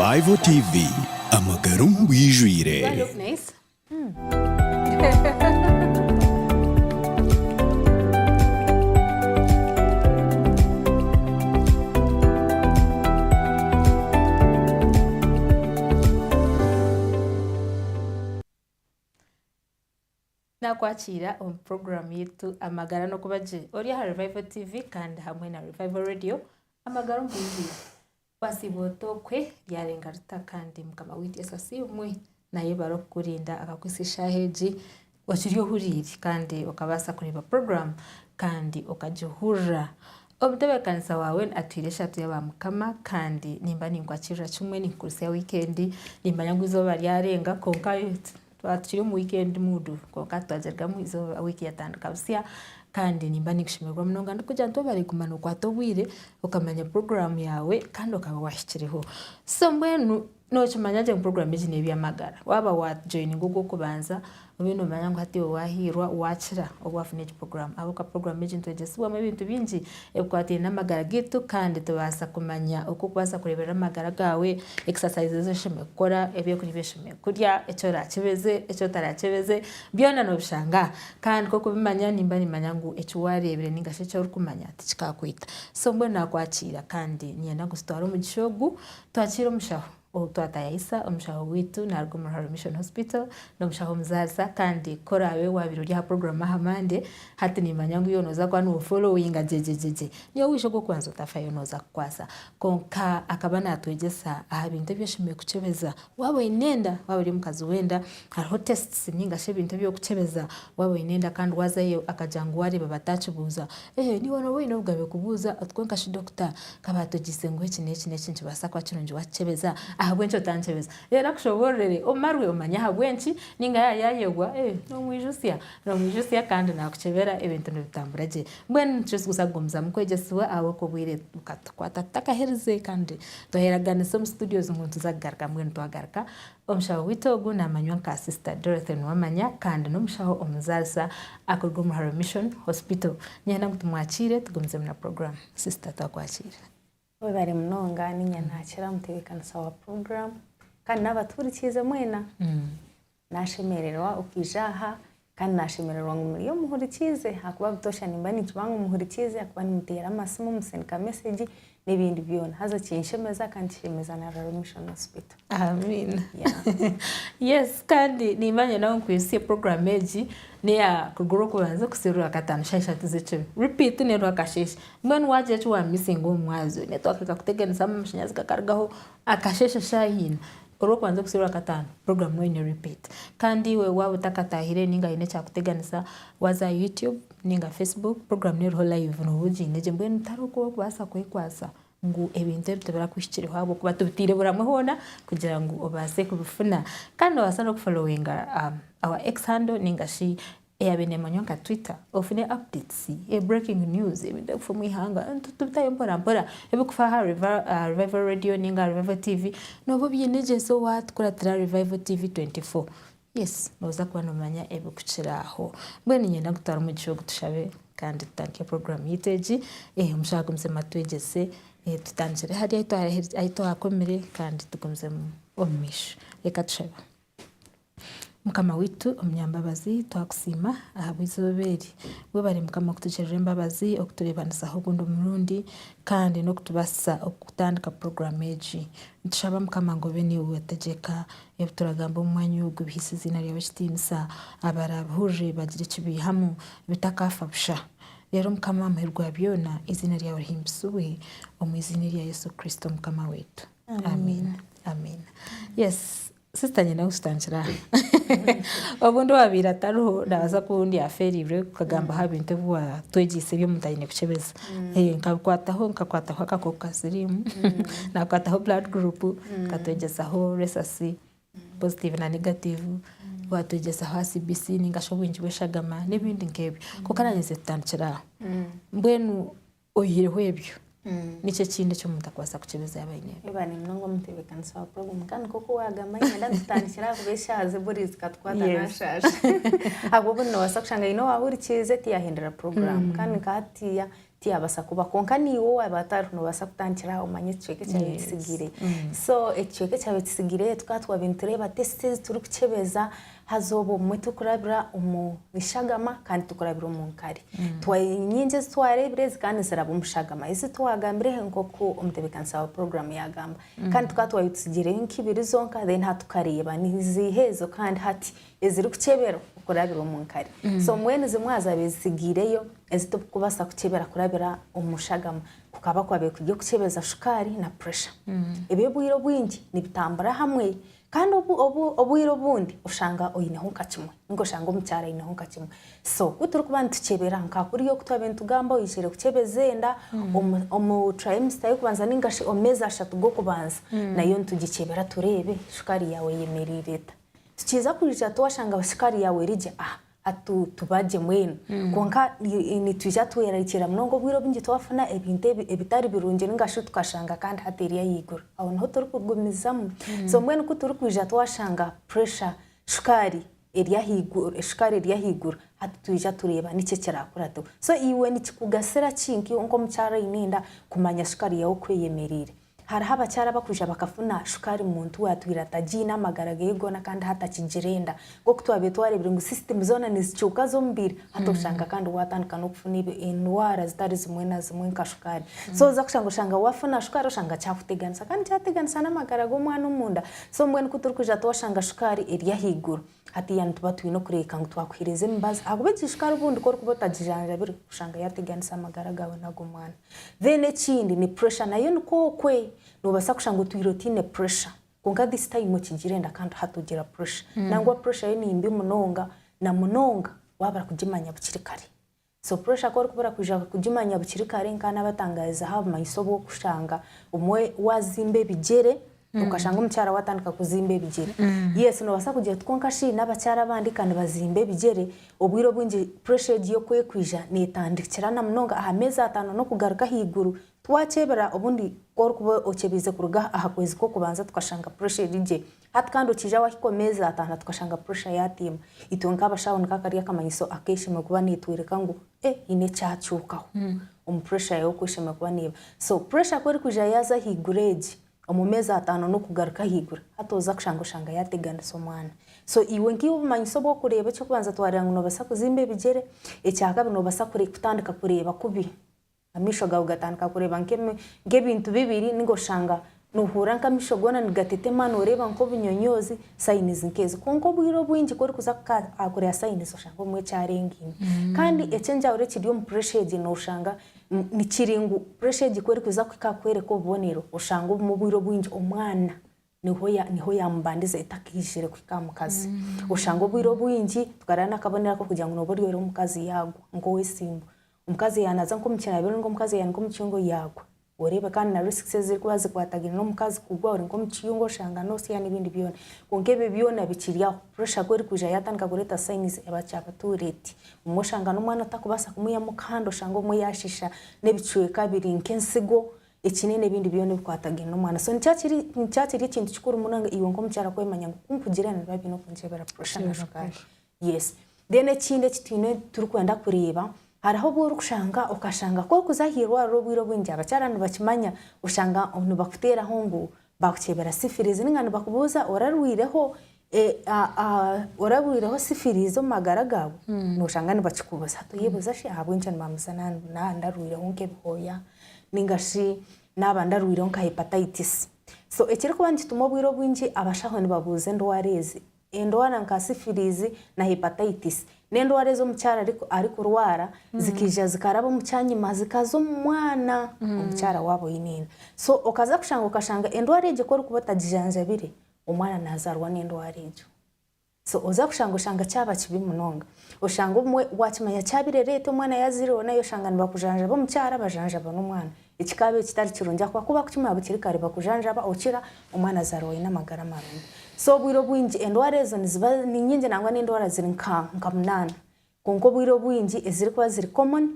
Revival TV, amagara omu bwijwire. Do I look nice? Nakwakiira omu puroguraamu yaitu Amagara n'Okuba Gye ori aha Revival TV kandi hamwe na Revival Radio Amagara omu bwijwire. Wasiiba ota okwe ryarenga rita kandi Mukama waitu Yesu asiimwe nayebara okukurinda akakuhitsya eshaaha egi okiri ohuriire kandi okabaasa kureeba puroguraamu kandi okagihurira. Omutebeekanisa waawe atwire eshatu y'aba Mukama kandi nimba ninkwakirira kimwe ninkukurisya wiikendi nimanya ngu eizooba ryarenga kwonka Twaba tukiri omu weekend mood kwonka twagirugamu eizooba wiiki yatandika busya kandi nimba ninkushemererwa munonga ndikugira nti webare kuguma nokwata obwire okamanya puroguraamu yaawe kandi okaba wahikireho. So mbwenu nokimanya gye ngu puroguraamu egi nebyamagara waaba wa joininga ogwokubanza obe nomanya ngu hati iwe wahiirwa wakira obu wafuna egi puroguraamu ahabw'okuba puroguraamu egi nitwegyesibwamu ebintu bingi ebikwatiraine n'amagara gaitu kandi tubaasa kumanya oku orikubaasa kureeberera amagara gaawe, exercise ezi oshemereire kukora, ebyokurya ebi oshemereire kurya, eki orakyebeze, eki otarakyebeze, byona noobishanga aha. Kandi nk'oku obimanya nimba nimmanya ngu eki waareebire nainga shi eki orikumanya tikikaakwita. So mbwenu naakwakiira kandi niinyenda ngu tutware omugisha ogu twakiire omushaho. Ou twatayayisa omushaho waitu naruga omu Ruharo Mission Hospital, n'omushaho omuzaarisa kandi ku oraabe waabaire ori aha puroguraamu aha Monday, hati niimanya ngu iwe nooza kuba noofollowinga gyegyegyegye. Niiwe waija ogw'okubanza otafayo nooza kukwasa. Kwonka akaba naatwegyesa aha bintu ebi oshemereire kukyebeza waaba oine enda, waaba ori omukazi w'enda, hariho tests nainga shi ebintu ebi orikukyebeza waaba oine enda kandi waazayo akagira ngu waareeba bataakibuuza, Eeh niiwe nooba oine obugabe kubuuza oti kwonka shi dokita ka baatwegyeise ngu eki n'eki n'eki nikibaasa kuba kirungi waakikyebeza, ahabw'enki otankyebeza? Reero akushoboororere omarwe omanye ahabw'enki nainga yaaba yaayebwa eeh noomwijutsya, noomwijutsya kandi naakukyebera ebintu nibitambura gye. Mbwenu nikyo kugumizamu kwegyesibwa ahabw'okuba obwire bukatukwata tutakaherize kandi twayeraganisa omu studios ngu nituza kugaruka mbwenu twagaruka. Omushaho waitu ogu naamanywa nka Sister Dorothy Nuwamanya kandi n'omushaho omuzaarisa akuruga omu Ruharo Mission Hospital. Niinyenda ngu tumwakiire tugumizemu na puroguraamu. Sister twakwakiira. Webare munonga niinya naakira omutebeekanisa wa puroguraamu kandi n'abatuhurikiize mwena. Naashemererwa okwija aha kandi naashemererwa ngu muri omuhurikiize ahakuba butoosha nimba ninkimanya ngu muhurikiize ahakuba nimuteera amasimu, musindika mesegi n'ebindi byona. Haza kinshemeza kandi kishemeza na Ruharo Mission Hospital. Amiina. Yes, kandi nimanya nawe nkwitsye puroguraamu egi neya kuruga orwokubanza kuhitsya orwakataano shaaha ishatu z'ekiro. Repeat n'erwakasheeshe. Mbwenu waagira eki waamisinga omu mwazyo, netiwaaka ekakuteganisamu, amashanyarazi gakarugaho, akasheeshe shaaha ina, Orwokubanza okuhitsya orwakataano, puroguraamu noba eine repeat. Kandi iwe waaba otakataahire nainga haine ekyakuteganisa, waaza aha YouTube nainga Facebook, puroguraamu neeriho live nooba ogiine gye. Mbwenu tihariho oku orikubaasa kwekwatsa ngu ebintu ebi tibirakuhikireho ahabw'okuba tubiteire buri hamwe hoona kugira ngu obaase kubifuna. Kandi noobaasa n'okuforowinga our X handle nainga shi Eyabaire nemanywa nka Twitter, ofune updates, breaking news, ebintu ebikufa omu ihanga, tubitayo mpora mpora, ebikufa aha Revival Radio ninga aha Revival TV, noba obyine gye so watukuratira Revival TV 24, yes noza kuba nomanya ebikukira aho. Mbwenu niinyenda ngu tutware omugisha ogu tushabe kandi tutandike puroguramu yaitu egi, omushaho agumizemu atwegyese, tutandikire hariya ahu twakomire kandi tugumizemu omu maisho. Reka tushabe. Mukama waitu omunyambabazi twakusiima ahabw'eizooba eri. Webare Mukama okutugirira embabazi, okutureebanisaho ogundi omurundi kandi n'okutubaasisa okutandika puroguraamu egi. Nitushaba Mukama ngu obe niiwe wategyeka ebi turagamba omu mwanya ogu bihaise eiziina ryawe ekitiinisa, abaraabihurire bagire eki baihamu bitakaafa busha. Reero Mukama aha muheru gwa byona eiziina ryawe rihimbisibwe omu eiziina erya Yesu Kristo Mukama waitu. Amiina. Amiina. Yes. Sister nyine ahu aha. Obundi owabaire atariho nabaasa kuba obundi yaferiirwe okagamba aha bintu ebi watwegyeise ebi omuntu aine kukyebeza. Nkabikwataho, nkakwataho akakooko ka siriimu, nakwataho blood group, okatwegyesaho rhesus positive na negative, watwegyesaho aha CBC ninga shi obwingi bw'eshagama n'ebindi nk'ebyo. Kwonka naanye nze tutandikire aho. Mbwenu Oyihireho ebyo, niki ekindi eki omuntu arikubaasa kukyebeza yaaba aine enda? Webare munonga omutebeekanisa wa puroguramu kandi nk'oku waagamba niinyenda nitutandikira aha kuba eshaaha z'eburi zikatukwata naashaasha ahabw'okuba noobaasa kushanga haine owaahurikiize tiyahindura puroguramu kandi nka hatiiya Tiyabaasa kuba kwonka naiwe waaba atariho noobaasa kutandikira aha omanye ekicweka ekyabaire kitsigiireyo. So ekicweka ekyabaire kitsigiireyo tukaba twabaire nitureeba tesiti ezi turikukyebeza haza obwo obumwe turikurabira omu shagama kandi turikurabira omu nkari. Nyingi ezi twareebire zikaba niziraba omu shagama. Ezi twagambire nk'oku omutebeekanisa wa puroguraamu yaagamba. Kandi tukaba twabaire tutsigiireyo nk'ibiri zonka then hati tukareeba niziiha ezo kandi hati ezirikukyebera okurabira omu nkari. So mbwenu zimwe aha zaabaire zitsigiireyo ezi turikubaasa kukyebera kurabira omu shagama kukaba kwabaire kuri okukyebeza shukaari na puresha. Ebi obwire obwingi nibitambura hamwe kandi obwire obundi oshanga oineho nka kimwe ninga oshanga omukyara aineho nka kimwe. So ku turikuba nitukyebera nka kuriya oku twabaire nitugamba oizire kukyebeza enda omu trimester y'okubanza ninga shi omu meezi ashatu g'okubanza nayo nitugikyebera tureebe shukaari yaawe eyemereire eta. Tukiiza kwija twashanga shukaari yaawe eri gye ah hati tuba gye mbwenu. Kwonka nitwija twerarikirira munonga obwire obwingi twafuna ebintu ebitari birungi ninga shi tukashanga kandi hati eri ahaiguru. Aho niho turikugumizamu. So mbwenu ku turikwija twashanga pressure, shukaari eri ahaiguru, shukaari eri ahaiguru, hati twija tureeba niki ekiraakurateho. So iwe nikikugasira ki nk'omukyara oine enda kumanya shukaari yaawe oku eyemereire? Hariho abakyara abakwija bakafuna shukaari muntu we atwire atagiine amagara geye goona kandi hati akigira enda. Nk'oku twabaire twareebire ngu system zoona nizikyuka z'omubiri, hati oshanga kandi waatandika n'okufuna endwara zitari zimwe na zimwe nka shukaari. So oza kushanga oshanga waafuna shukaari oshanga kyakuteganisa kandi kyateganisa n'amagara g'omwana omunda. So mbwenu ku turikwija twashanga shukaari eri ahaiguru, hatiiya nituba twine okureebeka ngu twakuheereza emibazi ahakuba egi shukaari obundi ku orikuba otagijanjabire oshanga yaateganisa amagara gaawe n'ag'omwana. Then ekindi ni pressure nayo nikwo okwe, nobaasa kushanga otwire otiine pressure kwonka this time okigira enda kandi hati ogira pressure. Nangwa pressure yo nimbi munonga na munonga waaba kugimanya bukiri kare. So pressure ku orikuba orakwija kugimanya bukiri kare nka nabatangaariza aha bumanyiso obw'okushanga obumwe wazimba ebigyere, Okashanga omukyara watandika kuzimba ebigyere. Yes nobaasa kugira oti kwonka shi n'abakyara abandi ka nibazimba ebigyere, obwire obwingi pressure egi y'okwekwija netandikira na munonga aha meezi ataano n'okugaruka ahaiguru. Twakyebera obundi ku orikuba okyebeize kuruga aha kwezi kw'okubanza tukashanga pressure eri gye, hati kandi okiija wahika omu meezi ataano tukashanga pressure yatiima. Itwe nk'abashaho niko kari akamanyiso ak'eshemererwa kuba networeka ngu eh haine ekyakyukaho omu pressure yaawe oku eshemereire kuba neeba. So pressure ku erikwija yaaza ahaiguru egi, omu meezi ataano n'okugaruka ahaiguru, hati oza kushanga oshanga yaateganisa omwana. So iwe nkaiwe obumanyiso obw'okureeba eky'okubanza twareeba ngu noobaasa kuzimba ebigyere, ekyakabiri noobaasa kutandika kureeba kubi, amaisho gaawe gatandika kureeba nk'ebintu bibiri ninga oshanga noohurira nk'amaisho goona nigatetema nooreeba nk'obunyonyoozi, sayinizi nk'ezo. Kwonka obwire obwingi ku orikuza kureeba sayinizi oshanga obumwe kyarengaine. Kandi eky'enjawulo ekiri omu puresha egi nooshanga Nikiri ngu puresha egi ku erikuza kuhika aha kworeka obubonero, oshanga obumwe obwire obwingi omwana niho niho yaamubandiza etakaijire kuhika aha mukazi. Oshanga obwire obwingi tukareeba n'akabonero ako kugira ngu nooba ori ori omukazi yaagwa nk'ow'esimbo. Omukazi yaanaza nk'omu kinaabiro ninga omukazi yaanika omu kiyungu yaagwa. Oreebe kandi na risks ezirikuba zikwatagaine n'omukazi kugwa ori nk'omu kiyungu oshanga noosya n'ebindi byona. Kwonka ebyo byona bikiri aho, puresha ku erikwija yaatandika kureeta signs eba kyaba too late. Obumwe oshanga n'omwana otakubaasa kumwihamu kandi oshanga obumwe yaashiisha n'ebicweka biri nk'ensigo, ekinene n'ebindi byona ebikwatagaine n'omwana. So nikyo kiri nikyo kiri ekintu kikuru munonga iwe nk'omukyara kwemanya ngu ku nkugira nibiba biine okunkyebera puresha na shukaari. Yes. Then ekindi eki twine turikwenda kureeba, hariho obu orikushanga okashanga ku orikuza aha irwariro obwire obwingi abakyara nibakimanya, oshanga nibakuteeraho ngu Baakukyebera sifirizi ninga nibakubuuza orarwireho orarwireho sifirizi omu magara gaawe, nooshanga nibakikubuuza. Hati oyebuuza shi ahabw'enki nibambuuza naaba ndarwireho nk'ebihooya ninga shi naaba ndarwireho nka hepatitis. So ekirikuba nikituma obwire obwingi abashaho nibabuuza endwara ezi, Endwara nka sifilizi na hepatitis n'endwara ezi omukyara arikurwara zikaija zikaraba omu kyanyima zikaza omu mwana omukyara waaba oine enda. So okaza kushanga okashanga endwara egyo ku orikuba otagijanjabire omwana nazaarwa n'endwara egyo. So oza kushanga oshanga kyaba kibi munonga. Oshanga obumwe wakimanya kyabire late omwana yazairweho nayo oshanga nibakujanjaba omukyara bajanjaba n'omwana. Ekikaaba ekitari kirungi ahakuba ku bakukimanya bukiri kare bakujanjaba okira omwana azaarwa aine amagara marungi. So obwire obwingi endwara ezo niziba ni nyingi nangwa n'endwara ziri nka nka munaana kwonka obwire obwingi ezirikuba ziri common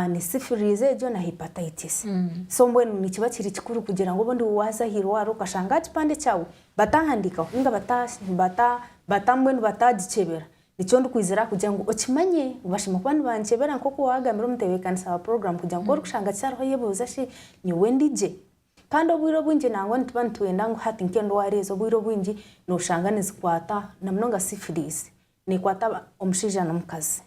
ni syphilis egyo na hepatitis. So mbwenu nikiba kiri kikuru kugira ngu obundi waaza aha irwariro okashanga aha kipande kyawe bataahandiikaho ninga bata bata bata mbwenu bataagikyebera. Nikyo ndikwizira aha kugira ngu okimanye ngu bashemereire kuba nibankyebera nk'oku waagambire omutebeekanisa wa puroguraamu kugira ngu ku orikushanga kitariho oyebuuze shi nyowe ndi gye? Kandi obwire obwingi nangwa nituba nitwenda ngu hati nk'endwara ezo obwire obwingi nooshanga nizikwata na munonga syphilis neekwata omushaija n'omukazi.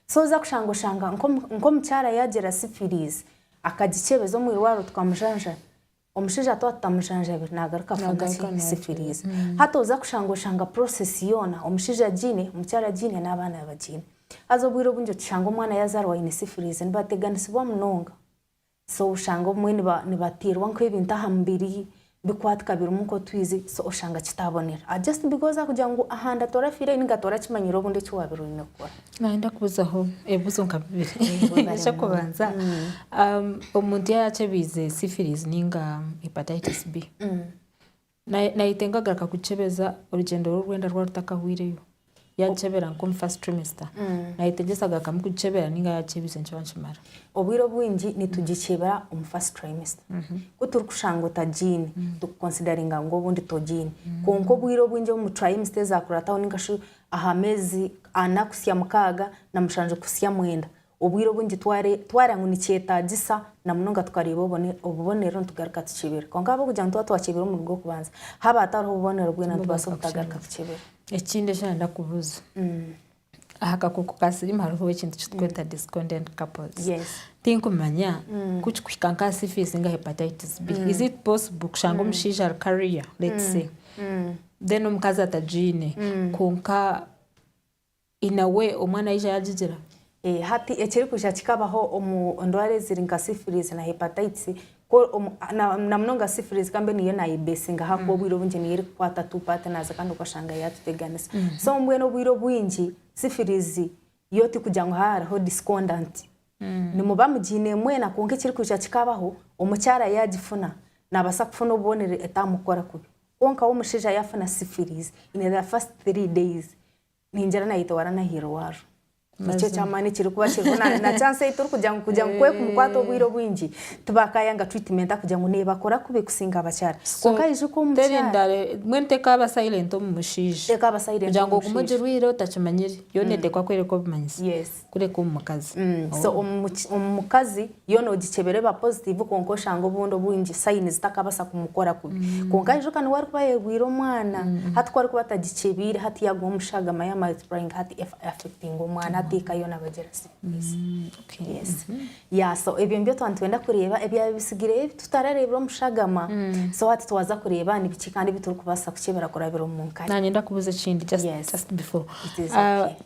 So oza kushanga oshanga nk'omukyara yaagira syphilis akagikyebeza omu irwariro tukamujanjaba, Omushaija twaba tutamujanjabire nagaruka afuna ki? Syphilis. Hati oza kushanga oshanga process yoona omushaija agiine, omukyara agiine n'abaana bagiine. Haza obwire obwingi okishanga omwana yazaarwa aine syphilis nibateganisibwa munonga. So oshanga obumwe nibateerwa nk'ebintu aha mubiri bikwatika birimu nk'otwizi so oshanga kitabonera. Just because akugira ngu ahanda torafiireyo ninga torakimanyire obundi eki waabire oine kukora. Nayenda kubuzaho ebibuzo nka bibiri. Eky'okubanza, omuntu yaaba akyebiize syphilis ninga hepatitis B, nayetenga kugaruka kugyebeza orugyendo rwe orw'enda rwaba rutakahwireyo? Yaagyebera nk'omu first trimester, nayetengyesa kugarukamu kugyebera ninga yaagyebiize nikiba nikimara? Obwire obwingi nitugikyebera omu first trimester. Ku turikushanga otagiine, tukukonsidaringa ngu obundi togiine. Kwonka obwire obwingi omu trimester ezakurataho ninga shi aha meezi ana kuhitsya mukaaga na mushanju kuhitsya mwenda. Obwire obwingi twareeba ngu nikyetaagisa na munonga tukareeba obubonero nitugaruka tukyebera. Kwonka ahabw'okugira ngu twaba twakyebire omurundi gw'okubanza, haaba hatariho obubonero bwena nitubaasa obutagaruka kukyebera. Ekindi eki nayenda kubuuza, aha kakooko ka siriimu hariho ekintu eki turikweta discordant couples. Tinkumanya ku kikuhika nka aha syphilis ninga hepatitis B, is it possible kushanga omushaija ari carrier let's say, then omukazi atagiine kwonka in a way omwana yaija yagigira. Hati ekirikwija kikabaho omu ndwara eziri nka syphilis na hepatitis na munonga syphilis kambe niyo nayebesinga ahakuba obwire obwingi niyo erikukwata two partners kandi okashanga yatuteganisa. So mbwenu obwire obwingi syphilis yo tikugira ngu hariho discordant Nimuba mugiine mwena kwonka ekirikwija kikabaho omukyara yagifuna nabasa kufuna obubonero etamukora kubi kwonka we omushaija yafuna syphilis in the first 3 days ningira nayetwara nahirwariro. Nikyo ekyamani ekirikuba kiriho na chance eyi turikugira ngu kugira ngu kwekumukwata obwire obwingi tibakayanga treatment akugira ngu nebakora kubi kusinga abakyara. Kwonka ijuka omukyara. Mbwenu tekaaba silent omu mushaija. Tekaaba silent omu mushaija. Kugira ngu ogume ogirwire otakimanyire yoona etekwa kwereka obumanyiso. Yes. Kureka omu mukazi. So omu mukazi yo nogikyebera eba positive kwonka oshanga obundi obwingi sign zitakabasa kumukora kubi. Kwonka ijuka niwe arikuba ayerwire omwana hati ku arikuba atagikyebiire hati yagwa omu shagama ya multiplying hati affectinga omwana hati eka yoona bagira syphilis. Yes. Yeah so ebyo nibyo twaba nitwenda kureeba ebyaba bisigireyo ebi tutarareebire omu shagama so hati twaza kureeba nibiki kandi ebi turikubaasa kukyebera kurabira omu nkari. Nanye ndakubuuza ekindi just before.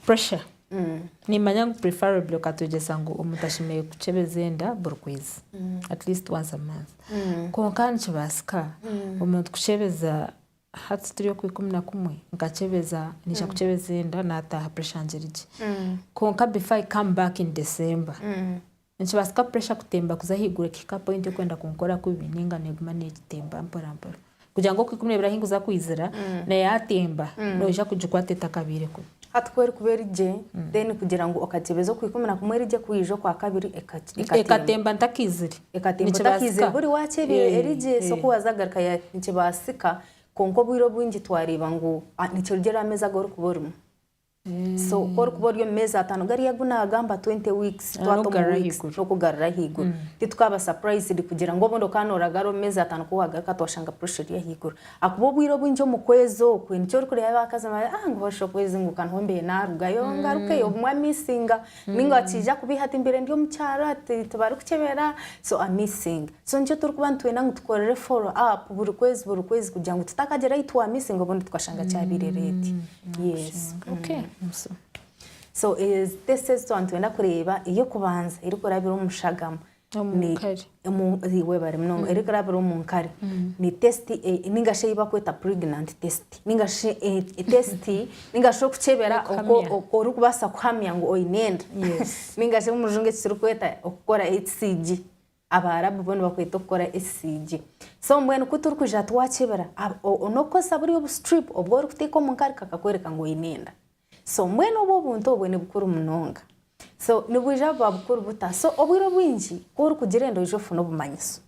Pressure. Nimanya ngu preferably okatwegyesa ngu omuntu ashemereire kukyebeza enda buri kwezi at least once a month. Kwonka nikibaasika omuntu kukyebeza hati turi okwikumi na kumwe nkakyebeza naija kukyebeza enda naataaha pressure yangye eri gye. Kwonka before I come back in December nikibaasika pressure kutemba kuza ahaiguru ekahika aha point y'okwenda kunkora kubi ninga neeguma neetemba mpora mpora. Kugira ngu okwikumi n'ebiri ahu nkuza kwizira nayo yaatemba noija kugikwata etakabaire kubi. Hati ku erikuba eri gye then kugira ngu okagyebeza okwikumi na kumwe eri gye ku yaija okwakabiri ekatemba. Ekatemba ntakaizire. Ekatemba otakaizire buri waakyebiire eri gye so ku waaza kugaruka nikibaasika kwonka obwire obwingi twareeba ngu nikirugiirira aha meezi agu orikuba orimu. So ku orikuba ori omu meezi atano gariya agu naagamba 20 weeks twata omu weeks n'okugarura ahaiguru. Titukaaba surprised kugira ngu obundi okaba nooragara omu meezi atano ku waagaruka twashanga pressure eri ahaiguru. Ahakuba obwire obwingi omu kwezi okwe nikyo orikureeba abakazi nibagira ah ngu hoshi okwezi ngu ka niho mbaire naarugayo ngarukeyo obumwe amisinga ninga akiija kubiiha ati mbaire ndi omu kyaro ati tibarikukyebera so amisinga. So nikyo turikuba nitwenda ngu tukorere follow up buri kwezi buri kwezi kugira ngu tutakagira ahi twamisinga obundi tukashanga kyabaire late. Yes. Okay. So ezi test ezi twaba nitwenda kureeba ey'okubanza erikurabira omu shagama ni webare munonga erikurabira omu nkari ni test ninga shi ei barikweta pregnant test ninga shi test ninga shi okukyebera oku orikubaasa kuhamya ngu oine enda ninga shi omu rujungu eki turikweta okukora HCG. Abaarabu bo nibakweta okukora HCG. So mbwenu ku turikwija twakyebera, n'okukozesa buriya obu strip obu orikuteeka omu nkari kakakworeka ngu oine enda. So mbwenu obu obuntu obwe ni bukuru munonga. So nibwija buba bukuru buta? So obwire obwingi ku orikugira enda oija ofuna obumanyiso.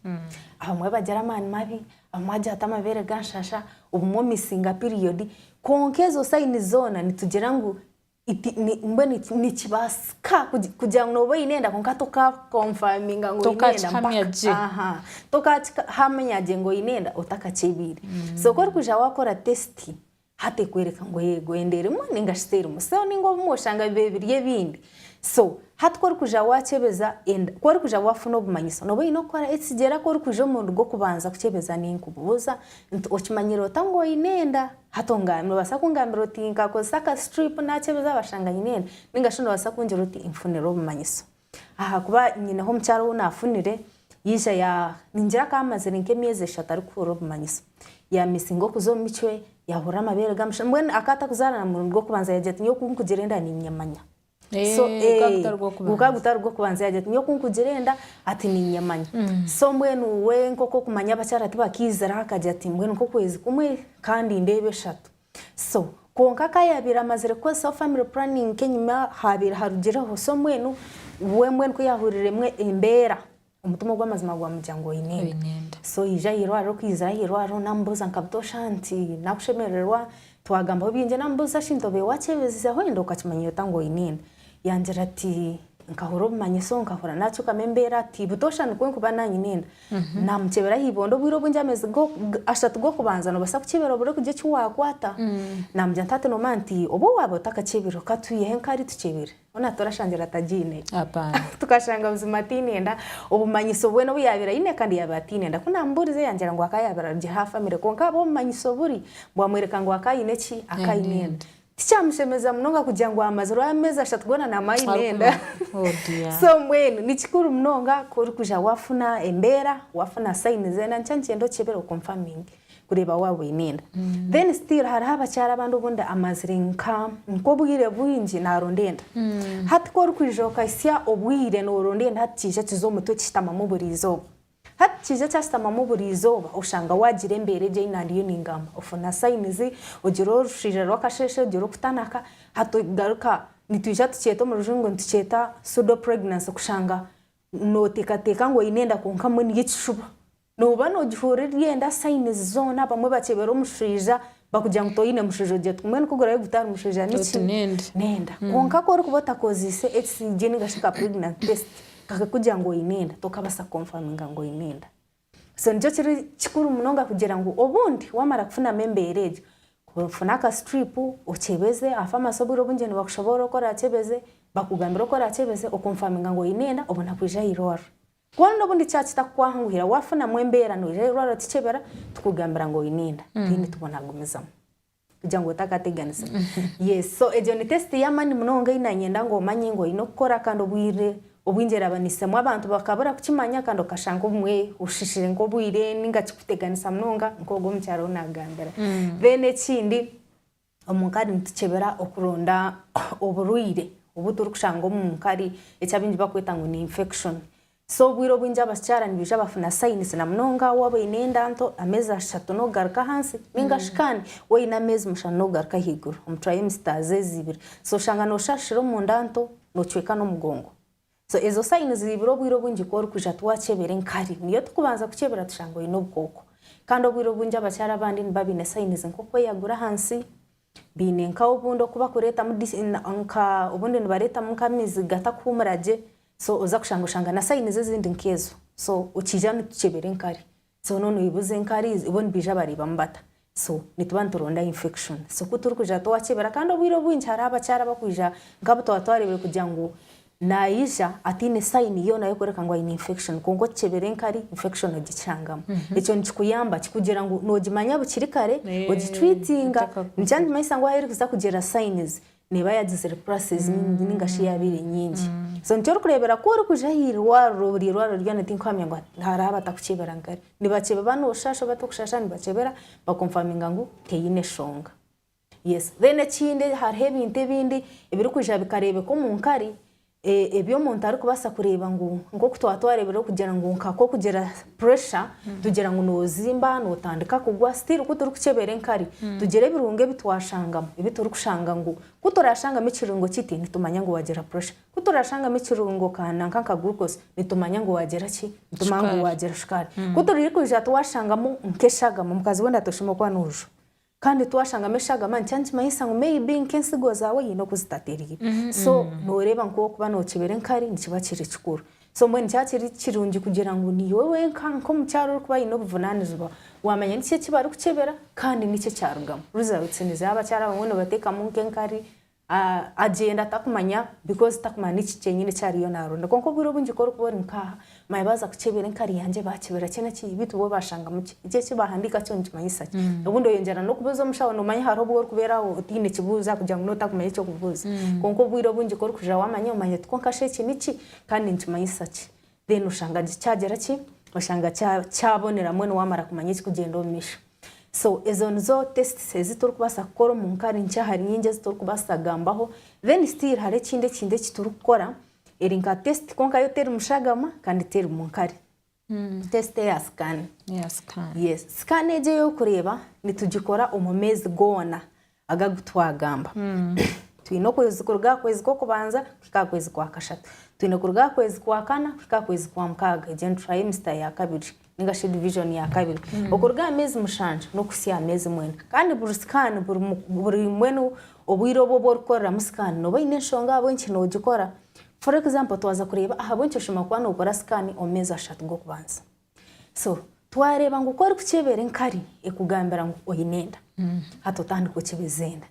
Abamwe bagira amaani mabi, abamwe agira ati amabeere ganshasha, obumwe omisinga piriyodi, kwonka ezo sayini zoona nitugira ngu. It ni mbwenu nikibaasika kugira ngu nooba oine enda kwonka tokakonfaminga ngu oine enda Tokakihamya mpaka gye. aha tokakihamya gye ngu oine enda otakakyebiire. So ku orikwija waakora tesiti hati ekworeka ngu yego enda erimu ninga shi terimu. So ninga obumwe oshanga bibaire biri ebindi. So hati ku orikwija waakyebeza enda, ku orikwija waafuna obumanyiso nooba oine kukora ekigyera ku orikwija omurundi gw'okubanza kukyebeza ninkubuuza nti okimanyire ota ngu oine enda? Hati ongambire, noobaasa kungambira oti nkakozesa aka strip naakyebeza bashanga nyine enda, ninga shi noobaasa kungira oti nfunire obumanyiso. Ahakuba nyineho omukyara ou naafunire, yaija ya, ningira akaba amazire nk'emyezi eshatu arikuhurira obumanyiso. Yaamisinga okuza omu micwe, yaahurira amabeere gamushusha, mbwenu akaba atakuzaara na murundi gw'okubanza yaagira ati nyowe ku nkugira enda niinyemanya. So Gukaba gutari gw'okubanza. Gukaba gutari gw'okubanza yaagira ati nyowe ku nkugira enda ati niinyemanya. So mbwenu we nk'oku okumanya abakyara tibakiizire akagira ati mbwenu nk'okwezi kumwe kandi ndeebe eshatu. So kwonka ka yaabaire amazire kukozesaho family planning nk'enyima haabaire harugireho so mbwenu we mbwenu ku yaahuriremu embeera Omutima ogw'amazima gwamugira ngu oine enda. Oine enda. So yaija aha irwariro, ku yaizire aha irwariro namubuuza nka butoosha nti nakushemererwa twagambaho bingi namubuuza shi nti obaire wakyebezizeho enda okakimanya ota ngu oine enda? Yangira ati nkahurira obumanyiso nkahurira nakyukamu embeera ati butoosha nikwo nkuba nanyine enda. Namukyebera aha ibondo obwire obwingi ameezi ashatu g'okubanza nobaasa kukyebera obure kugira eki wakwata. Namugira nti hati nomanya nti obu waaba otakakyebire katwiheho enkari tukyebere. Hoona turashangira atagiine. Hapana. Tukashanga buzima ataine enda, obumanyiso bwena obu yaabaire aine kandi yaaba ataine enda. Ku naamubuurize yangira ngu akaba yaabaire arugire aha famire kwonka ahabwa obumanyiso buri, bwamworeka ngu akaba aine ki? Akaba aine enda. Tikyamushemeza munonga kugira ngu amazirwe ameezi ashatu goona naamanya aine enda. Oh dear. So mbwenu ni kikuru munonga ku orikwija waafuna embeera, waafuna signs z'enda, nikyo nikyenda okyebere okonfaminge. kureeba waaba oine enda. Then still hariho abakyara abandi obundi amazire nka nk'obwire bwingi naaronda enda. Hati ku orikwija okahitsya obwire nooronda enda hati kiija kiza omutwe kishutamamu buri izooba. Hati kiija kyashutamamu buri izooba oshanga waagira embeera egyo ei naandiyo ningamba. Ofuna signs, ogira orushaija rw'akasheeshe, ogira okutanaka, hati ogaruka nitwija tukyeta omu rujungu nitukyeta pseudo pregnancy kushanga nooteekateeka ngu oine enda kwonka mbwenu y'ekishuba. Nooba noogihurira eri enda signs zoona abamwe bakyebera omushwija bakugira ngu toine mushwija ogira oti mbwenu ku guraabe gutari mushwija niki? Oti n'enda. N'enda. Kwonka ku orikuba otakozeise HCG ninga shi ka pregnancy test kakakugira ngu oine enda tokabaasa kukonfaminga ngu oine enda. So nikyo kiri kikuru munonga kugira ngu obundi waamara kufunamu embeera egyo, ofune aka strip okyebeze aha pharmacy obwire obwingi nibakushoboorora oku oraakyebeze, bakugambire oku oraakyebeze okonfaminga ngu oine enda obone kwija aha irwariro. Kwonka n'obundi kyaba kitakukwanguhira, waafunamu embeera noija ahairwariro tukyebera, tukugambira ngu oine enda, then tubonagumizamu kugira ngu otakateganisibwa. Yes, so egyo ni test y'amaani munonga ei nanyenda ngu omanye ngu oine kukora kandi obwire obwingi erabanisemu abantu bakabura kukimanya kandi okashanga obumwe oshishire nk'obwire ninga kikuteganisa munonga nk'ogwo omukyara ou nagambira. Then ekindi, Omu nkari nitukyebera okuronda oburwaire obu turikushanga omu nkari eki abaingi barikweta ngu ni infection. So obwire obwingi abakyara nibaija bafuna signs na munonga waaba oine enda nto ameezi ashatu n'okugaruka ahansi ninga shi kandi waaba oine ameezi mushanju n'okugaruka ahaiguru omu trimesters ezi ibiri. So oshanga nooshashira omunda nto noocweka n'omugongo. So ezo signs ibiri obwire obwingi ku orikwija tiwakyebera enkari niyo tukubanza kukyebera tushanga oine obukooko. Kandi obwire obwingi abakyara abandi nibaba baine signs nk'okweyagura ahansi, baine nka obundi oku bakureetamu nka obundi nibareetamu nk'amaizi gatakuhuumura gye so oza kushanga oshanga na signs ezindi nk'ezo. So okiija nitukyebera enkari. So noona oyebuuze enkari bo nibaija bareebamu bata? So nituba nituronda infection. So ku turikwija twakyebera kandi obwire obwingi hariho abakyara abakwija nk'abu twaba twareebire kugira ngu naija ataine sign yoona erikworeka ngu aine infection kwonka okikyebera enkari infection ogishangamu. Ekyo nikikuyamba ki? Kugira ngu noogimanya bukiri kare ogitreatinga. Nikyo nikimanyisa ngu ahu erikuza kugira signs neeba yaagizire process nyingi ninga shi yaabaire nyingi. So nikyo orikureebera ku orikuja aha irwariro buri irwariro ryona tinkuhamya ngu hariho abatakukyebera nkari. Nibakyebera nooshasha oba tokushasha nibakyebera bakonfaminga ngu teine shonga. Yes. Then ekindi hariho ebintu ebindi ebirikwija bikareebeka omu nkari ebi omuntu arikubaasa kureeba ngu nk'oku twaba twareebire okugira ngu nka k'okugira pressure tugira ngu noozimba nootandika kugwa still ku turikukyebera enkari tugira ebirungo ebi twashangamu ebi turikushanga ngu ku turaashangamu ekirungo kiti nitumanya ngu waagira pressure ku turaashangamu ekirungo ka nanka nka glucose nitumanya ngu waagira ki nitumanya ngu Shukaari. waagira shukaari ku turikwija twashangamu nk'eshagama omukazi wenda toshema okuba noojuha. Kandi twashangamu eshagama nikyo nikimanyisa ngu maybe nk'ensigo zaawe haine oku zitatereire. So nooreeba nk'okuba nookyebera enkari nikiba kiri kikuru. So mbwenu nikiba kiri kirungi kugira ngu niiwe wenka nk'omukyara orikuba oine obuvunaanizibwa waamanya niki eki barikukyebera kandi niki ekyarugamu. Results niziha abakyara abamwe nibateekamu nk'enkari agyenda atakumanya because takumanya niki kyenyini eki ariyo naronda. Kwonka obwire obwingi ku orikuba ori nk'aha manya baaza kukyebera enkari yangye baakyebera ki na ki beitu bo baashangamu ki? Eki eki baahandiika kyo nikimanyisa ki? Obundi oyongyera n'okubuuza omushaho noomanya hariho obu orikubeera aho otaine kibuuzo ahakugira ngu nootakumanya eky'okubuuza. Kwonka obwire obwingi ku orikwija waamanya omanya oti kwonka shi eki niki kandi nikimanyisa ki? Then oshanga kyagira ki? Oshanga kyabonera mbwenu waamara kumanya ekirikugyenda omu maisho. So ezo nizo tests ezi turikubaasa kukora omu nkari nkye ahari nyingi ezi turikubaasa kugambaho. Then still hariho ekindi ekintu eki turikukora, eri nka test kwonka yo teri mushagama kandi teri mu nkari. Test eya scan. Eya scan. Yes. Scan egi ey'okureeba nitugikora omu meezi goona agu agu twagamba. Twine okwezi kuruga aha kwezi kw'okubanza kuhika aha kwezi kwa kashatu. Twine kuruga aha kwezi kwa kana kuhika aha kwezi kwa mukaaga. Egyo ni trimester ya kabiri ninga shi division ya kabiri. Okuruga aha meezi mushanju n'okuhitsya aha meezi mwenda. Kandi buri scan buri buri mbwenu obwire obu obu orikukoreramu scan nooba oine enshonga ahabw'enki noogikora. For example twaza kureeba ahabw'enki oshemereire kuba nookora scan omu meezi ashatu g'okubanza. So twareeba ngu ku orikukyebera enkari ekugambira ngu oine enda, hati otandika okyebeza enda.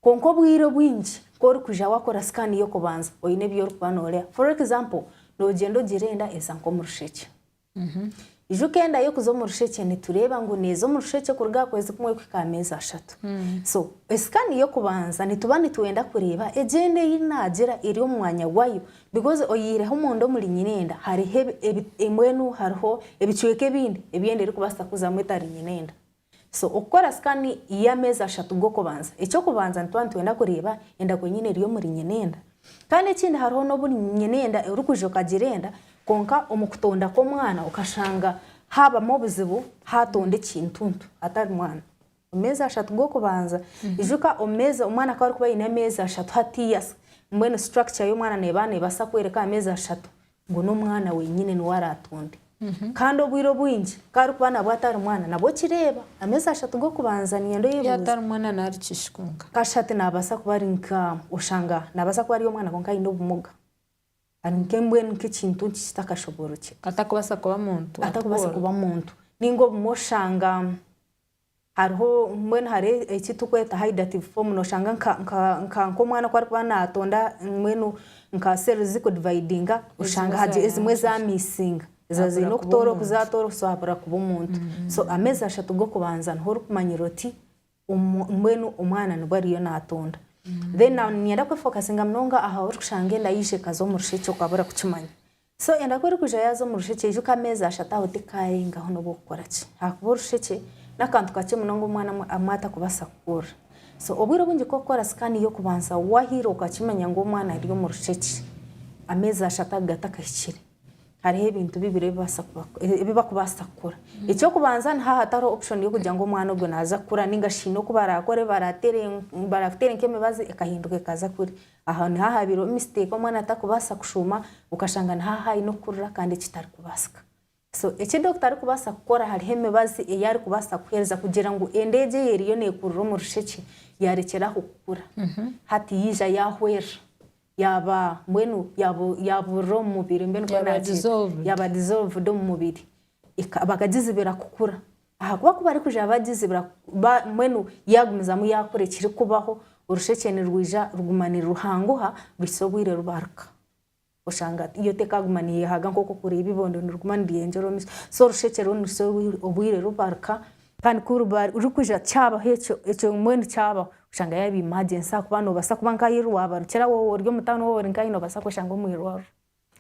Kwonka obwire obwingi ku orikwija waakora scan y'okubanza oine ebi orikuba nooreeba. For example, noogyenda ogira enda eza nk'omu rushekye. Ijuka enda y'okuza omu rushekye nitureeba ngu neeza omu rushekye kuruga aha kwezi kumwe kuhika aha meezi ashatu. So scan y'okubanza nituba nitwenda kureeba egyo enda ei naagira eri omu mwanya gwayo Because oyihireho omunda omuri nyina enda hariho mbwenu hariho ebicweka ebindi ebi enda erikubaasa kuzamu etari nyina enda. So okukora scan y'ameezi ashatu g'okubanza, eky'okubanza nituba nitwenda kureeba enda kwenyini eri omuri nyina enda. Kandi ekindi hariho n'obu nyina enda orikwija okagira enda kwonka omu kutonda kw'omwana okashanga haabamu obuzibu haatonda ekintuntu atari mwana. Omu meezi ashatu g'okubanza, ijuka omu meezi omwana ku arikuba aine ameezi ashatu hatiiya mbwenu structure y'omwana neeba neebaasa kworeka aha meezi ashatu ngu n'omwana wenyine niwe araatonde. Kandi obwire obwingi ku arikuba nabwo atari mwana nabwo okireeba ameezi ashatu g'okubanza niinyenda Yaaba oyebuuze. atari mwana nari kishi kwonka. Kashatu naabaasa kuba ari nka oshanga naabaasa kuba ari omwana kwonka aine obumuga. Ari nk'embwenu nk'ekintu kitakashoboorokire. Atakubaasa kuba muntu. Atakubaasa kuba muntu. Nainga obumwe oshanga hariho mbwenu hariho eki turikweta hydative form noshanga nk'omwana ku arikuba natonda mbwenu nka cells zikudivayidinga oshanga ezimwe zamisinga eziba ziine okutoora oku zatoora so habura kuba omuntu. So ameezi ashatu g'okubanza niho orikumanyira oti mbwenu omwana nibwo ariyo natonda. Then niinyenda kwefokasinga munonga aha orikushanga enda yaija ekaza omu rushekye okabura kukimanya. So enda ku erikwija yaaza omu rushekye ijuka ameezi ashatu aho tekarengaho n'obu okukora ki ahakuba orushekye n'akantu kakye munonga omwana amwe atakubaasa kukurira. So obwire obwingi ku orikukora scan y'okubanza wahiire okakimanya ngu omwana ari omu rushekye ameezi ashatu ago gatakahikire, hariho ebintu bibiri ebi barikubaasa kukora. Eky'okubanza nihaaba hatariho option y'okugira ngu omwana ogwo naaza kukura ninga shi haine oku baraakore barakuteere nk'emibazi ekahinduka ekaza kuri. Aho niho ahabaireho mistake omwana atakubaasa kushuuma okashanga niho ahu aine okukurira kandi ekitarikubaasika. So eki doctor arikubaasa kukora hariho emibazi ei arikubaasa kukuheereza kugira ngu enda egyo ei eriyo neekurira omu rushekye yaarekyera aho kukura. Hati yaija yaahwerera yaaba mbwenu yaaburira omu mubiri mbwenu Yaaba dissolved. yaaba dissolved omu mubiri bakagizibira kukura. Ahakuba ku barikwija bagizibira mbwenu yaagumizamu yaakura ekirikubaho orushekye nirwija ruguma niruhanguha ruhitsya obwire rubaruka. Oshanga yo tekaaguma neeyehaga nk'oku orikureeba eibondo niriguma niryeyongyera omu maisho. So orushekye rwo niruhitsya obwire rubaruka kandi ku rurikwija kyabaho ekyo, ekyo mbwenu kyabaho oshanga yaaba emergency ahakuba noobaasa kuba nk'ahu rwabarukira waaba ori omu tawuni waaba ori nkahi noobaasa kweshanga omu irwariro.